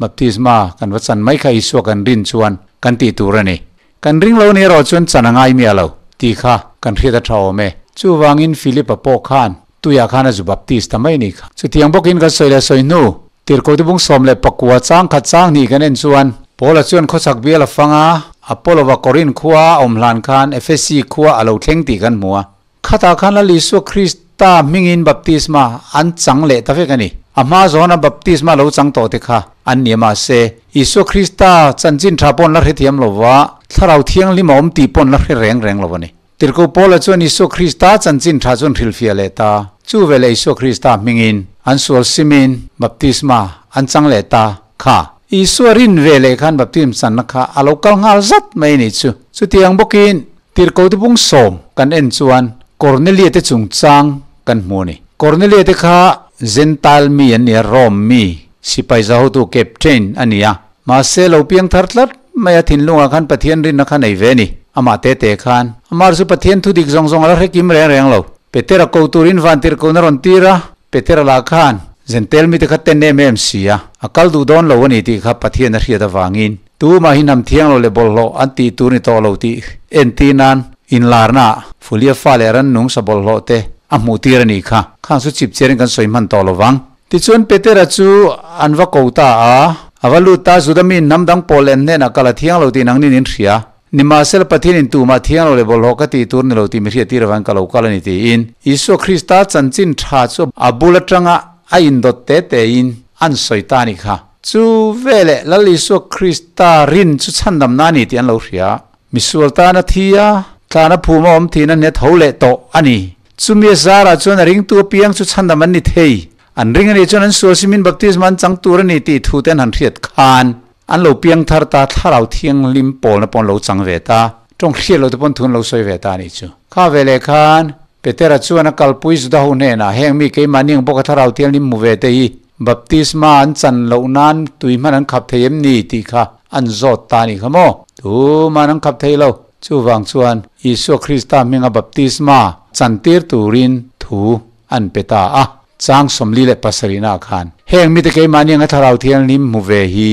Baptisma kan va chan mai kha Isua kan rin chuan kan tih tur a ni. Kan ring lo ni erawh chuan chan a ngai miah lo tih kha kan hriat a tha awm e. Chuvangin Philip-a pawh khan tuiah khan a zu baptist ta mai ni kha. Chutiang bawkin kan sawi leh sawi hnu, Tirhkohte bung 11 chang khat chang hnih kan en chuan, Paula chuan khawchhak bial a fang a, Apollo-va Korinth khua a awm hlan khan Ephesi khua a lo thleng tih kan hmu a. Khatah khan Lal Isua Krista hmingin baptisma an chang leh ta vek a ni. A hma zawna baptisma lo chang tawh te kha an ni a mahse, Isua Krista chanchin tha pawh an la hrethiam lo va, Thlarau Thianghlim a awm tih pawh an la hre reng reng lo a ni. Tirhkoh Paula chuan Isua Krista chanchin tha chu an hrilhfiah leh ta. Chu veleh Isua Krista hmingin an sual simin baptisma an chang leh ta kha. Isua rin veleh khan baptism channa kha a lo kal nghal zat mai a nih chu. Chutiang bawkin Tirhkohte bung sawm kan en chuan Kornelia te chungchang kan hmu a ni. Kornelia te kha Gentile mi an ni a, Rome mi, sipai zahotu, captain, a ni a. Mahse lo piang thar tlat mai a thinlungah khan Pathian rinna kha nei ve a ni. Amah te te khan Amar chu Pathian thu dik zawng zawng a la hre kim reng reng lo. Petera ko turin van tirhkohna rawn tir a, Petera lah khan Gentile mite kha ten em em si a, a kal duh dawn lo a ni tih kha Pathian a hriat avangin Tumah hi hnam thiang lo leh bawlhhlawh an tih tur ni tawh lo tih entir nan inlarnaah Fulia fa leh rannung sa bawlhhlawh te a hmuh tir a nih kha. Khang chu chip chiarin kan sawi hman tawh lo vang. Tichuan Petera chu an va ko ta a, a va lut ta, Juda mi hnam dang pawl leh an hnenah kal a thiang lo tih nangnin in hria. Nimahsela Pathianin tumah thiang lo leh bawlhhlawh ka tih tur ni lo tih mi hriat tir avangin ka lo kal a ni tiin Isua Krista chanchin tha chu a bul atanga a indawt te tein an sawi ta a nih kha. Chu veleh Lal Isua Krista rin chu chhandamna a ni tih an lo hria. Misual tan a thi a, tlan a phum a awm thin a hnet ho leh tawh a ni. Chumi a zarah chuan a ringtu apiang chu chhandam an ni thei. An ring a nih chuan an sual simin baptisma an chang tur a ni tih thu te an han hriat khan an lo piang thar ta, Thlarau Thianghlim pawlna pawh an lo chang ve ta, tawng hriat lo te pawn thu an lo sawi ve ta a nih chu. Kha veleh khan Petera chuan a kalpui Juda ho hnenah heng mi keimahni ang bawka Thlarau Thianghlim hmu ve te hi Baptisma an chan loh nan tui hman an khap thei em ni tih kha an zawt ta a nih kha maw? Tuman an khap thei lo. Chuvang chuan Isua Krista hminga baptisma chan tir turin thu an pe ta a. Chang 47 ah khan heng mite keimahni anga Thlarau Thianghlim hmu ve hi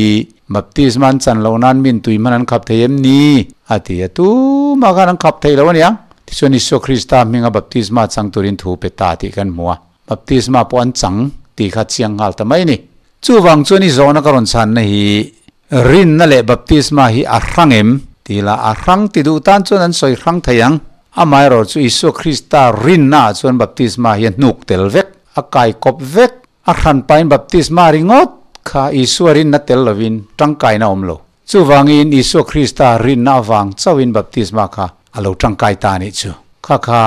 Baptisma an chan loh nan min tui hman an khap thei em ni? A ti a, tumah khan an khap thei lo a niang. Tichuan Isua Krista hminga baptisma chang turin thu pe ta tih kan hmu a, baptisma pawh an chang tih kha chiang nghal ta mai a ni. Chuvang chuan i zawhna ka rawn chhanna hi rinna leh baptisma hi a hrang em? Ti la, a hrang ti duh tan chuan an sawi hrang thei ang. Amaherawh chu Isua Krista rinna ah chuan baptisma hi a hnuk tel vek, a kaikawp vek. A hranpain baptisma ringawt kha Isua rinna tel lovin tangkaina a awm lo. Chuvangin Isua Krista rinna avang chauhin baptisma kha a lo tangkai ta a nih chu. Kha kha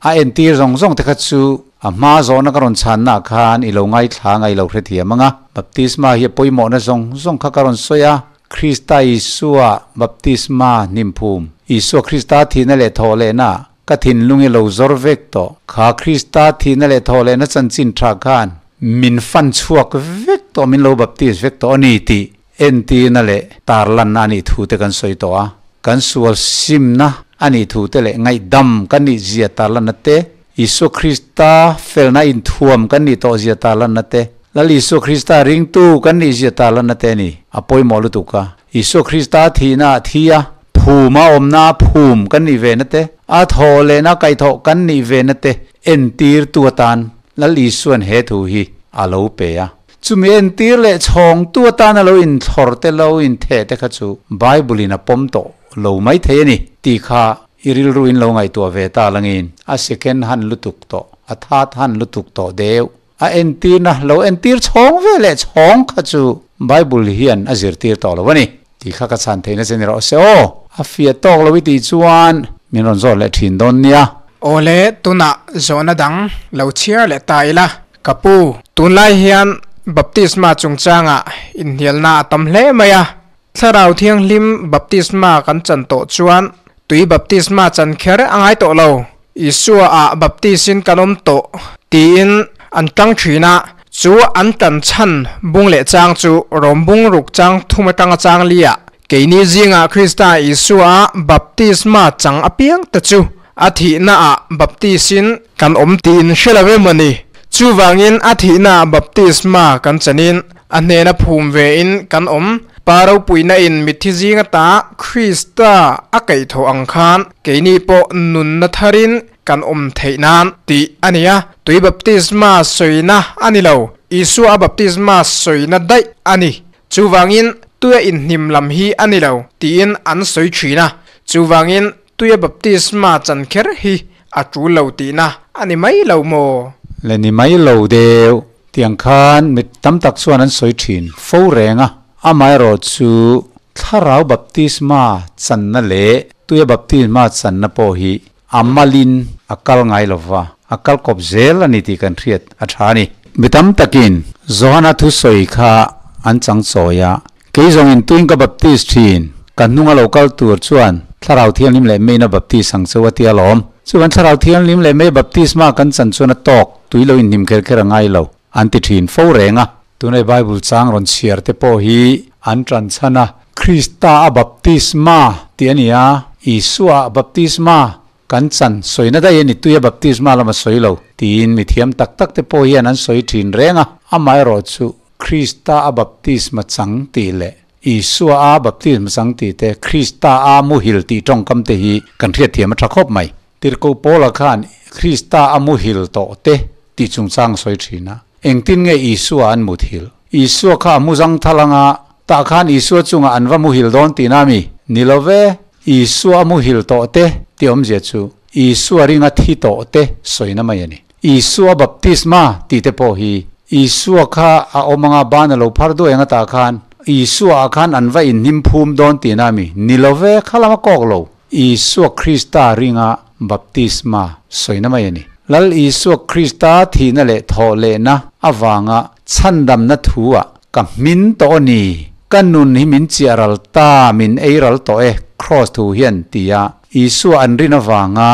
a entir zawng zawng te kha chu a hma zawhna ka rawn chhanna ah khan i lo ngaithla anga i lo hrethiam ang a. Baptisma hi a pawimawhna zawng zawng kha ka rawn sawi a, Krista Isua baptisma hnimphum, Isua Krista thihna leh thawhlehna Ka thinlung i lo zawr vek tawh. Kha Krista thihna leh thawhlehna chanchin tha khan min fan chhuak vek tawh, min lo baptist vek tawh a ni tih entirna leh tarlanna a nih thu te kan sawi tawh a. Kan sual simna a nih thu te leh ngaihdam kan nih zia tarlanna te, Isua Krista felna inthuam kan nih tawh zia tarlanna te, Lal Isua Krista ringtu kan nih zia tarlanna te a ni. A pawimawh lutuk a. Isua Krista thihna ah thi a, phum a awmna a phum kan nih ve na te, a thawh lehna kaihthawh kan nih ve na te entirtu atan Lal Isua'n he thu hi a lo pe a. Chumi entir leh chhawngtu atana lo inthlawr te lo intheh te kha chu Bible in a pawm tawh lo mai thei a ni tih kha i rilru in lo ngaihtuah ve ta langin a second hand lutuk tawh, a third hand lutuk tawh deuh. A entirna lo entir chhawng ve leh chhawng kha chu Bible hian a zirtir tawh lo a ni. Tih kha ka chhan theihna che ni rawh se aw. A fiah tawk lo i tih chuan min rawn zawt leh thin dawn nia. Awle, tunah zawhna dang lo chhiar leh ta ila. Ka pu, tunlai hian baptisma chungchangah inhnialna a tam hle mai a. Thlarau Thianghlim baptisma kan chan tawh chuan tui baptisma chan kher a ngai tawh lo. Isua ah baptisin kan awm tawh tiin an tang thin a, chu an tan chhan bung leh chang chu Rom bung ruk chang thum atanga chang li ah keini zingah Krista Isua ah baptisma chang apiang te chu a thihna ah baptisin kan awm tiin hre lo emaw ni. Chuvangin a thihna ah baptisma kan chanin A hnena phum ve in kan awm. Pa ropuina in mitthi zing ata Krista a kaihthawh ang khan keini pawh nunna tharin kan awm theih nan tih a ni a. Tui baptisma sawina a ni lo, Isua a baptisma sawina daih a ni. Chuvangin tuia inhnim lam hi a ni lo tiin an sawi thin a. Chuvangin tuia baptisma chan kher hi a tul lo tihna a ni mai lo maw? Le ni mai lo deuh. Tiang khan mi tam tak chuan an sawi thin fo reng a, amaherawh chu thlarau baptisma channa leh tuia baptisma channa pawh hi a malin a kal ngai lo va, a kal kawp zel a ni tih kan hriat a tha a ni. Mi tam takin Johana thusawi kha an chang chawi a, Kei zawngin tuin ka baptis thin, ka hnunga lo kal tur chuan Thlarau Thianghlim leh Meina baptis ang cheu a ti alawm. Chuan Thlarau Thianghlim leh Mei baptisma kan chan chuan a tawk, tui lo inhnim kher kher a ngai lo, an ti thin fo reng a. Tunai Bible chang rawn chhiar te pawh hi an tan chhan a, Krista a baptisma tih a ni a, Isua a baptisma kan chan sawina daih a ni, tuia baptisma lama sawi lo tiin mithiam tak tak te pawh hian an sawi thin reng a, amaherawhchu Krista a baptisma chang tih leh Isua a baptisma chang tih te, Krista a muhil tih tawngkam te hi kan hriatthiam a tha khawp mai. Tirhkoh Paula khan Krista a muhil tawh te tih chungchang a sawi thin a. Engtin nge Isua an muthil? Isua kha a mu zang thal anga, tah khan Isua chungah an va muhil dawn tihna a mi? Ni lo ve, Isua a muhil tawh te tih awmzia chu Isua ringa thi tawh te sawina mai a ni. Isua baptisma tih te pawh hi Isua kha a awm anga ban a lo phar duai anga tah khan Isua ah khan an va inhnim phum dawn tihna a mi? Ni lo ve, kha lam a kawk lo. Isua Krista ringa baptisma sawina mai a ni. Lal Isua Krista thihna leh thawh lehna avanga chhandamna thu ah ka hmin tawh a ni, ka nun hi min chiah ral ta, min ei ral tawh e, Kraws thu hian tia Isua an rin avanga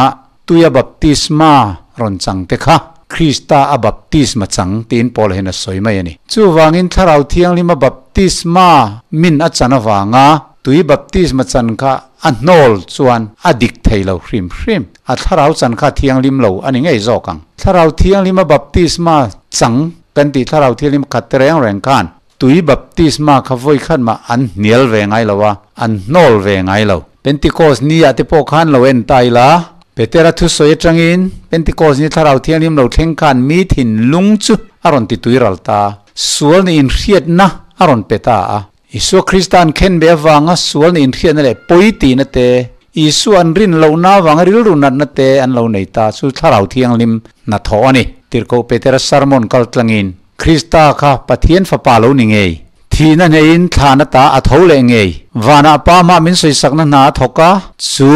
Tuia baptisma rawn chang te kha Krista a baptisma chang tiin Paul hian a sawi mai a ni. Chuvangin Thlarau Thianghlima baptisma min a chan avanga tui baptisma chan kha a hnawl chuan a dik thei lo hrim hrim. A thlarau chan kha thianghlim lo a ni ngei zawk ang. Thlarau Thianghlima baptisma chang kan tih Thlarau Thianghlim khat te reng reng khan. Tui baptisma kha vawi khat mah an hnial ve ngai lo a, an hnawl ve ngai lo. Pentikos ni ah te pawh khan lo en ta ila, Petera thusawi atangin Pentikos ni Thlarau Thianghlim lo thleng khan mi thinlung chu a rawn ti tui ral ta, sual ni inhriatna a rawn pe ta a. Isua Krista an khen ve avanga sual ni inhriatna leh pawi tihna te, Isua an rin lohna avanga rilru natna te an lo nei ta chu Thlarau Thianghlim hnathawh a ni. Tirhkoh Petera sermon kal tlangin Krista kha Pathian Fapa lo ni ngei. Thihna hneiin thlana ta a tho leh ngei. Vanah Pa hmah min sawisakna hna a thawk a, chu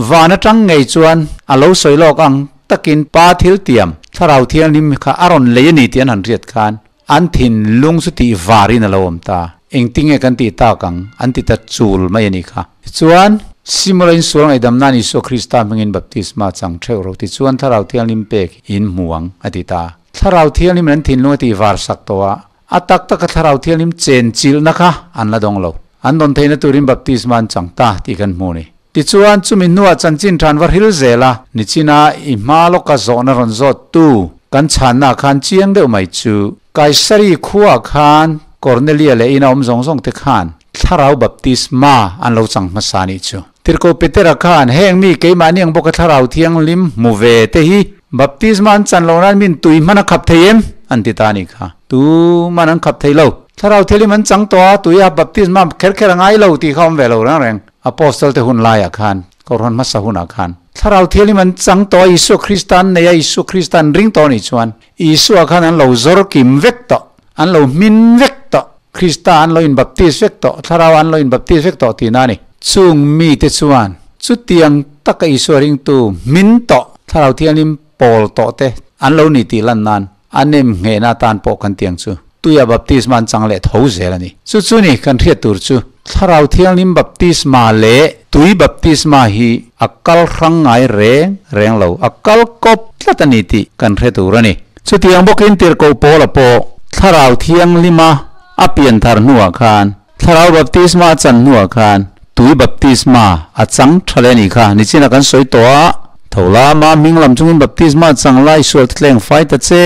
van atang ngei chuan a lo sawi lawk ang takin Pa thil tiam, Thlarau Thianghlim kha a rawn lei a ni tih an han hriat khan an thinlung chu tih varin a lo awm ta. Engtinge kan tih tak ang? An ti ta chul mai a nih kha. Tichuan, Simula insual ngaihdam nan Isua Krista hmingin baptisma chang theuh ro tichuan Thlarau Thianghlim pek in hmu ang, a ti ta. Thlarau Thianghlim an thinlung a tih var sak tawh a, a tak taka Thlarau Thianghlim chen chilhna kha an la dawng lo. An dawn theihna turin baptisma an chang ta tih kan hmu a ni. Tichuan, chumi hnuah chanchin than va hril zel a, nichina i hma lawka zawhna rawn zawt tu kan chhanna khan chiang deuh mai chu. Kaisari khuaah khan Kornelia leh ina awm zawng zawng te khan Thlarau baptisma an lo chang hmasa nih chu. Tirhkoh Petera khan heng mi keimahni ang bawka Thlarau Thianghlim hmu ve te hi baptisma an chan loh nan min tui hman a khap thei em? an ti ta a nih kha. Tu man an khap thei lo. Thlarau Thianghlim an chang tawh a, tuia baptisma kher kher a ngai lo tih kha awm ve lo reng reng. Apostle te hun laiah khan, Kohhran hmasa hunah khan, Thlarau Thianghlim an chang tawh a, Isua Krista an nei a, Isua Krista an ring tawh a nih chuan Isua khan an lo zawr kim vek tawh, an lo hmin vek tawh, Krista an lo inbaptis vek tawh, Thlarau an lo inbaptis vek tawh tihna a ni. Chung mite chuan chutiang taka Isua ringtu hmin tawh, Thlarau Thianghlim pawl tawh te an lo ni tih lan nan a nem nghehna atan pawh kan tiang chu tuia baptisma an chang leh tho zel a ni. Chu chu ni kan hriat tur chu Thlarau Thianghlim baptisma leh tui baptisma hi a kal hrang ngai reng reng lo, a kal kawp tlat a ni tih kan hre tur a ni. Chutiang bawkin Tirhkoh Paula pawh Thlarau Thianghlima a pian thar hnuah khan Thlarau baptisma a chan hnuah khan tui baptisma a chang tha leh a nih kha. Nichina kan sawi tawh a, tho lama hming lam chungin baptisma a chang lai sual thleng fai ta che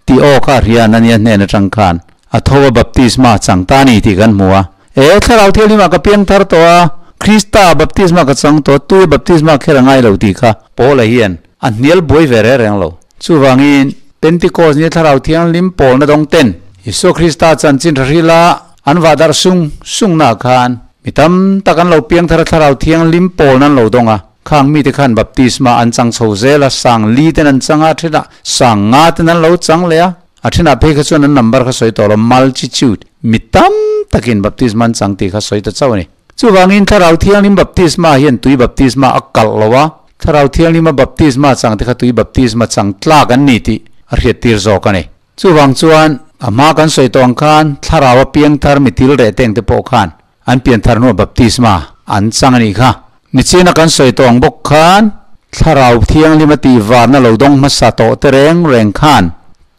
tih aw kha a hria a nia hnen atang khan a tho a baptisma a chang ta a ni tih kan hmu a. E, Thlarau Thianghlimah ka piang thar tawh a, Krista baptisma ka chang tawh a, tui baptisma kher a ngai lo tih kha Paula hian a hnial buai ve reng reng lo. Chuvangin, Pentecost ni Thlarau Thianghlim pawlna dawng ten Isua Krista chanchin tha hrila an vah darh sung sungnaah khan mi tam tak an lo piang thar a Thlarau Thianghlim pawlna an lo dawng a, khang mite khan baptisma an chang chho zel a, sang li ten an chang a, a thenah sang nga ten an lo chang leh a, a thenah phei kha chuan an number kha sawi tawh lo, multitude, mi tam takin baptisma an chang tih kha sawi ta chauh a ni. Chuvangin Thlarau Thianghlim baptisma hian tui baptisma a kalh lo a, Thlarau Thianghlima baptisma chang te kha tui baptisma chang tlak an ni tih a hriattir zawk a ni. Chuvang chuan a hma kan sawi tawh ang khan Thlarau a piangthar mi til reh teng te pawh khan an pianthar hnuah baptisma an chang a nih kha. Nichina kan sawi tawh ang bawk khan Thlarau Thianghlima tih varna lo dawng hmasa tawh te reng reng khan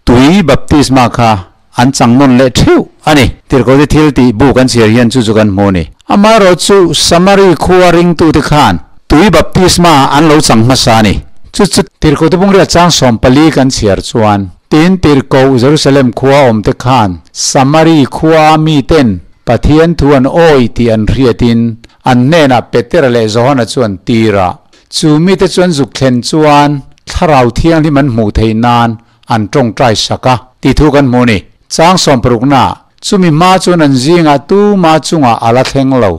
Tui baptisma kha an chang nawn leh theuh a ni. Tirhkohte thil tih bu kan chhiar hian chu chu kan hmu a ni. Amaherawhchu Samari khua ringtute khan tui baptisma an lo chang hmasa a ni. Chu chu Tirhkohte Bungriat chang 14 kan chhiar chuan, Tin, Tirhkoh Jerusalem khua awmte khan Samari khua miten Pathian thu an awi tih an hriatin an hnenah Petera leh Johana chu an tir a. Chu mite chuan zuk thlen chuan Thlarau Thianghlim an hmuh theih nan an tawngtai sak a tih thu kan hmu a ni. Chang sawmparukna, chumi hma chuan an zingah tuma chungah a la thleng lo.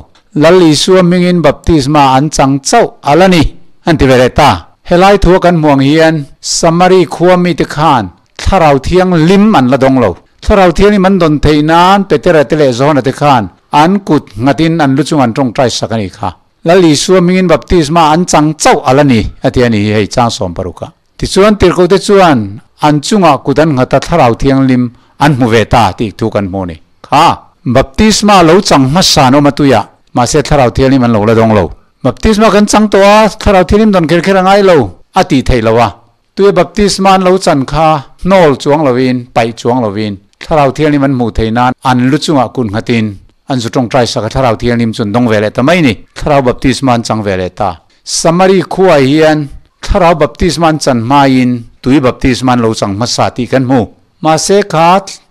Lal Isua hmingin baptisma an chang chauh a la ni, an ti ve leh ta. Helai thua kan hmuh ang hian Samari khua mite khan Thlarau Thianghlim an la dawng lo. Thlarau Thianghlim an dawn theih nan Petera te leh Johana te khan an kut nghatin an lu chungah an tawngtai sak a nih kha. Lal Isua hmingin baptisma an chang chauh a la ni, a ti a ni hi hei chang 60 ah. Tichuan tirhkohte chuan an chungah kut an nghat a Thlarau Thianghlim an hmu ve ta tih thu kan hmu a ni. Kha baptisma lo chang hmasa an awm a tuiah, mahse Thlarau Thianghlim an lo la dawng lo. Baptisma kan chang tawh a, Thlarau Thianghlim dawn kher kher a ngai lo, a tih theih lo a. Tuia baptisma an lo chan kha hnawl chuang lovin, paih chuang lovin, Thlarau Thianghlim an hmuh theih nan an lu chungah kun nghatin an zu tawngtai sak a, Thlarau Thianghlim chu an dawng ve leh ta mai ni. Thlarau baptisma an chang ve leh ta. Samari khuaah hian Thlarau baptisma an chan hmain tui baptisma an lo chang hmasa tih kan hmu. Mahse kha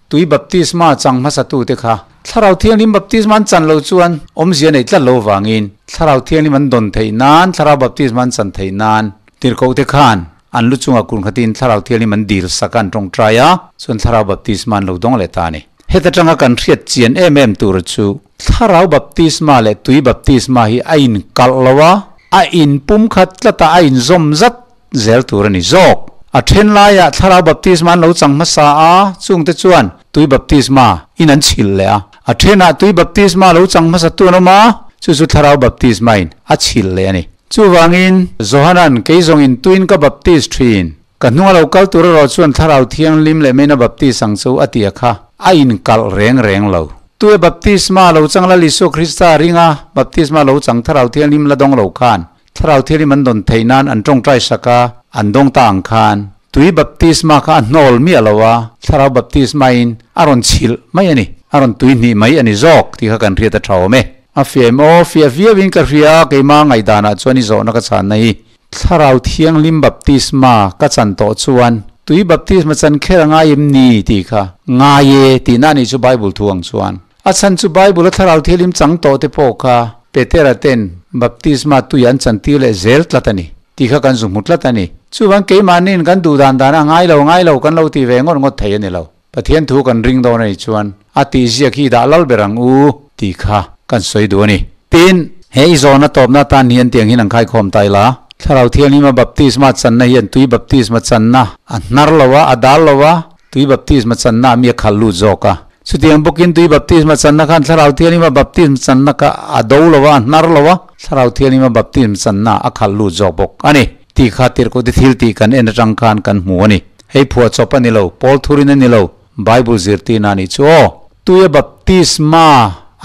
Tui baptisma chang hmasatute kha Thlarau Thianghlim baptisma an chan lo chuan awmzia nei tlat lo vangin Thlarau Thianghlim an dawn theih nan, Thlarau baptisma an chan theih nan tirhkohte khan an lu chungah kun khatin Thlarau Thianghlim an dil sak a, an tawngtai a, chuan Thlarau baptisma an lo dawng leh ta a ni. Heta tanga kan hriat chian em em tur chu Thlarau baptisma leh tui baptisma hi a inkalh lo a, a inpumkhat tlat a, a inzawm zat zel tur a ni zawk. A then laiah Thlarau baptisma an lo chang hmasa a, chungte chuan tui baptisma in an chhilh leh a. A thenah tui baptisma lo chang hmasa tu an awm a, chu chu Thlarau baptisma in a chhilh leh a ni. Chuvangin, Johanan, Kei zawngin tuin ka baptis thin. Ka hnunga lo kal tur erawh chuan Thlarau Thianghlim leh Meina baptis ang chu a ti a kha a inkalh reng reng lo. Tue baptisma lo chang Lal Isua Krista ringa baptisma lo chang Thlarau Thianghlim la dawng lo khan Thlarau Thianghlim an dawn theih nan an tawngtai sak a, an dawng ta ang khan tui baptisma kha a hnawl miah lo a, Thlarau baptisma in a rawn chhilh mai a ni, a rawn tui hnih mai a ni zawk tih kha kan hriat a tha awm e. A fiah em aw, fiah viau in ka hria, keimah ngaihdan ah chuan i zawhna ka chhanna hi Thlarau Thianghlim baptisma ka chan tawh chuan tui baptisma chan kher a ngai em ni tih kha ngai e tihna a nih chu Bible thu ang chuan. A chhan chu Bible a Thlarau Thianghlim chang tawh te pawh kha Petera ten baptisma tui an chan tir leh zel tlat a ni tih kha kan zu hmu tlat a ni. Chuvang keimahniin kan duh dan dan a ngai lo ngai lo kan lo ti ve ngawt ngawt thei a ni lo. Pathian thu kan ring dawn a nih chuan a tih ziak hi i dah lal ber ang u tih kha kan sawi duh a ni. Tin, he i zawhna tawpna atan hian tiang hian an khaikhawm ta ila, Thlarau Thianghlim a baptisma channa hian tui baptisma channa a hnar lo a, a dal lo a, tui baptisma channa a mi a khalh lut zawk a. Chutiang bawkin tui baptisma channa khan Thlarau Thianghlim a baptisma channa kha a do lo a, a hnar lo a, Thlarau Thianghlim a baptisma channa a khalh lut zawk bawk a ni. Tih kha tirhkohte thil tih kan en atang khan kan hmu a ni. Hei phuahchawp a ni lo, Paul thurin a ni lo, Bible zirtirna a nih chu aw. Tuia baptisma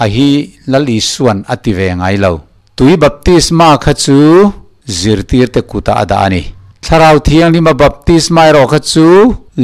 a hi Lal Isuan a ti ve ngai lo. Tui baptisma kha chu zirtirte kutah a dah a ni. Thlarau Thianghlima baptisma erawh kha chu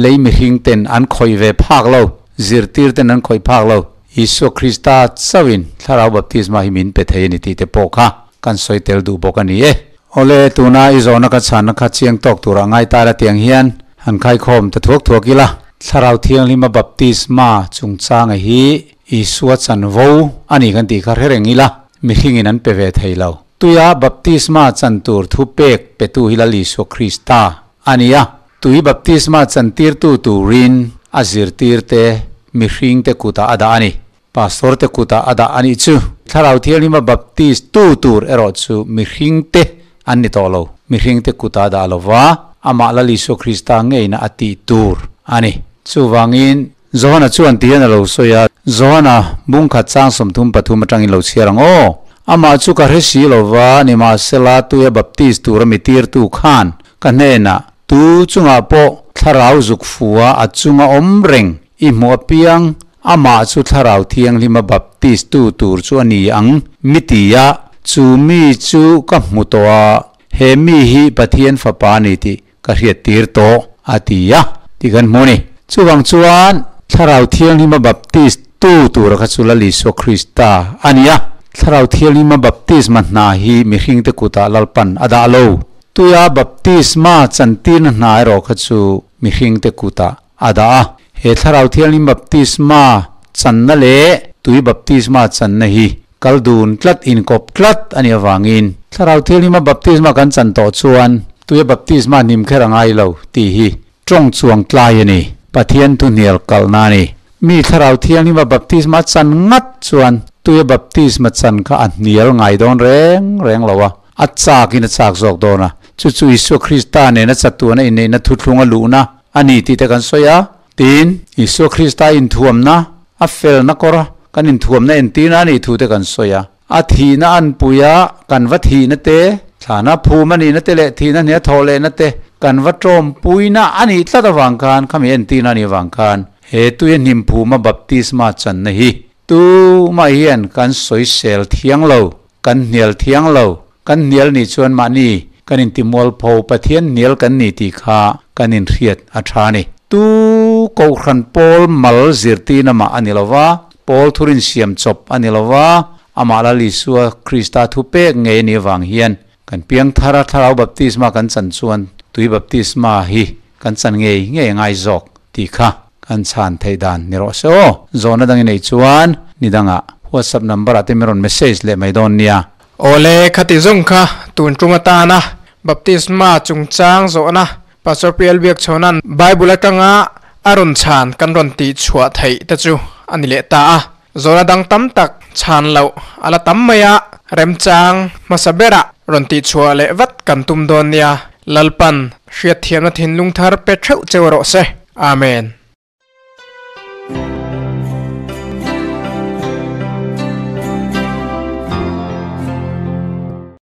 lei mihring ten an khawih ve phak lo, zirtirten an khawih phak lo. Isua Krista chauhin Thlarau baptisma hi min pe thei a ni tih te pawh kha kan sawi tel duh bawk a ni e. Awle, tuna i zawhna ka chhanna kha chiang tawk turah ngai ta la tiang hian han khaikhawm ta thuak thuak ila. Thlarau Thianghlima baptisma chungchanga hi Isua chanvo a ni kan tih kha hre reng ila, mihringin an pe ve thei lo. Tuia baptisma chan tur thu pek petu hi Lal Isua Krista a ni a, tui baptisma chantirtu turin a zirtirte mihringte kutah a dah a ni. Pastor te kutah a dah a nih chu. Thlarau Thianghlim a baptist tu tur erawh chu mihring te an ni tawh lo. Mihring te kutah a dah lo va, amah Lal Isua Krista ngeina a tih tur a ni. Chuvangin, Johana chuan ti hian a lo sawi a, Johana, bung khat chang 33 atangin lo chhiar ang aw. Amah chu ka hre si lo va, nimahsela tuia baptist tura mi tirtu khan ka hnenah, Tu chungah pawh thlarau zuk fua a chunga awm reng I hmuh apiang, amah chu Thlarau Thianghlima baptist tu tur chu a ni ang, mi ti a, chu mi chu ka hmu tawh a, he mi hi Pathian Fapa a ni tih ka hriat tir tawh, a ti a, tih kan hmu a ni. Chuvang chuan, Thlarau Thianghlima baptist tu tura kha chu Lal Isua Krista a ni a, Thlarau Thianghlima baptisma hna hi mihringte kutah Lalpan a dah lo. Tuia baptisma chantirna hna erawh kha chu mihringte kutah a dah a. He Thlarau Thianghlim baptisma channa leh tui baptisma channa hi kal dun tlat, inkawp tlat a nih avangin Thlarau Thianghlima baptisma kan chan tawh chuan tuia baptisma hnim kher a ngai lo tih hi tawng chuang tlai a ni. Pathian thu hnial kalhna a ni. Mi Thlarau Thianghlima baptisma a chan ngat chuan tuia baptisma chan kha a hnial ngai dawn reng reng lo a, a chakin a chak zawk dawn a. Chu chu Isua Krista nena chatuana inneihna thuthlung a luhna A ni tih te kan sawi a, tin, Isua Krista inthuamna, a felna kawr kan inthuamna entirna a nih thu te kan sawi a. A thihna anpui a, kan va thihna te, thlana phum a nihna te leh thihna hnia thawh lehna te kan va tawmpuina a nih tlat avang khan, khami entirna a nih avang khan, he tuia hnim phuma baptisma channa hi tumah hian kan sawisel thiang lo, kan hnial thiang lo. Kan hnial nih chuan mahni kan intimualpho Pathian hnial kan ni tih kha kan inhriat a tha a ni. Tu Kohhran Paul mal zirtirna mah a ni lo va, Paul thurin siam chawp a ni lo va, amah Lal Isua Krista thu pek ngei a nih avang hian kan piangthar a thlarau baptisma kan chan chuan tui baptisma hi kan chan ngei ngei a ngai zawk tih kha. an chhan theih dan ni rawh se aw. Zawhna dang i neih chuan ni dangah WhatsApp number ah te min rawn message leh mai dawn nia. Awle, khati zawng kha tun tum atana baptisma chungchang zawhna Pastor PL Biakchhawna'n Bible atanga a rawn chhan kan rawn tih chhuah theih te chu a ni leh ta a. Zawhna dang tam tak chhan loh a la tam mai a, remchang hmasa berah rawn tih chhuah leh vat kan tum dawn nia. Lalpan hriatthiamna thinlung thar pe theuh cheu rawh se. Amen.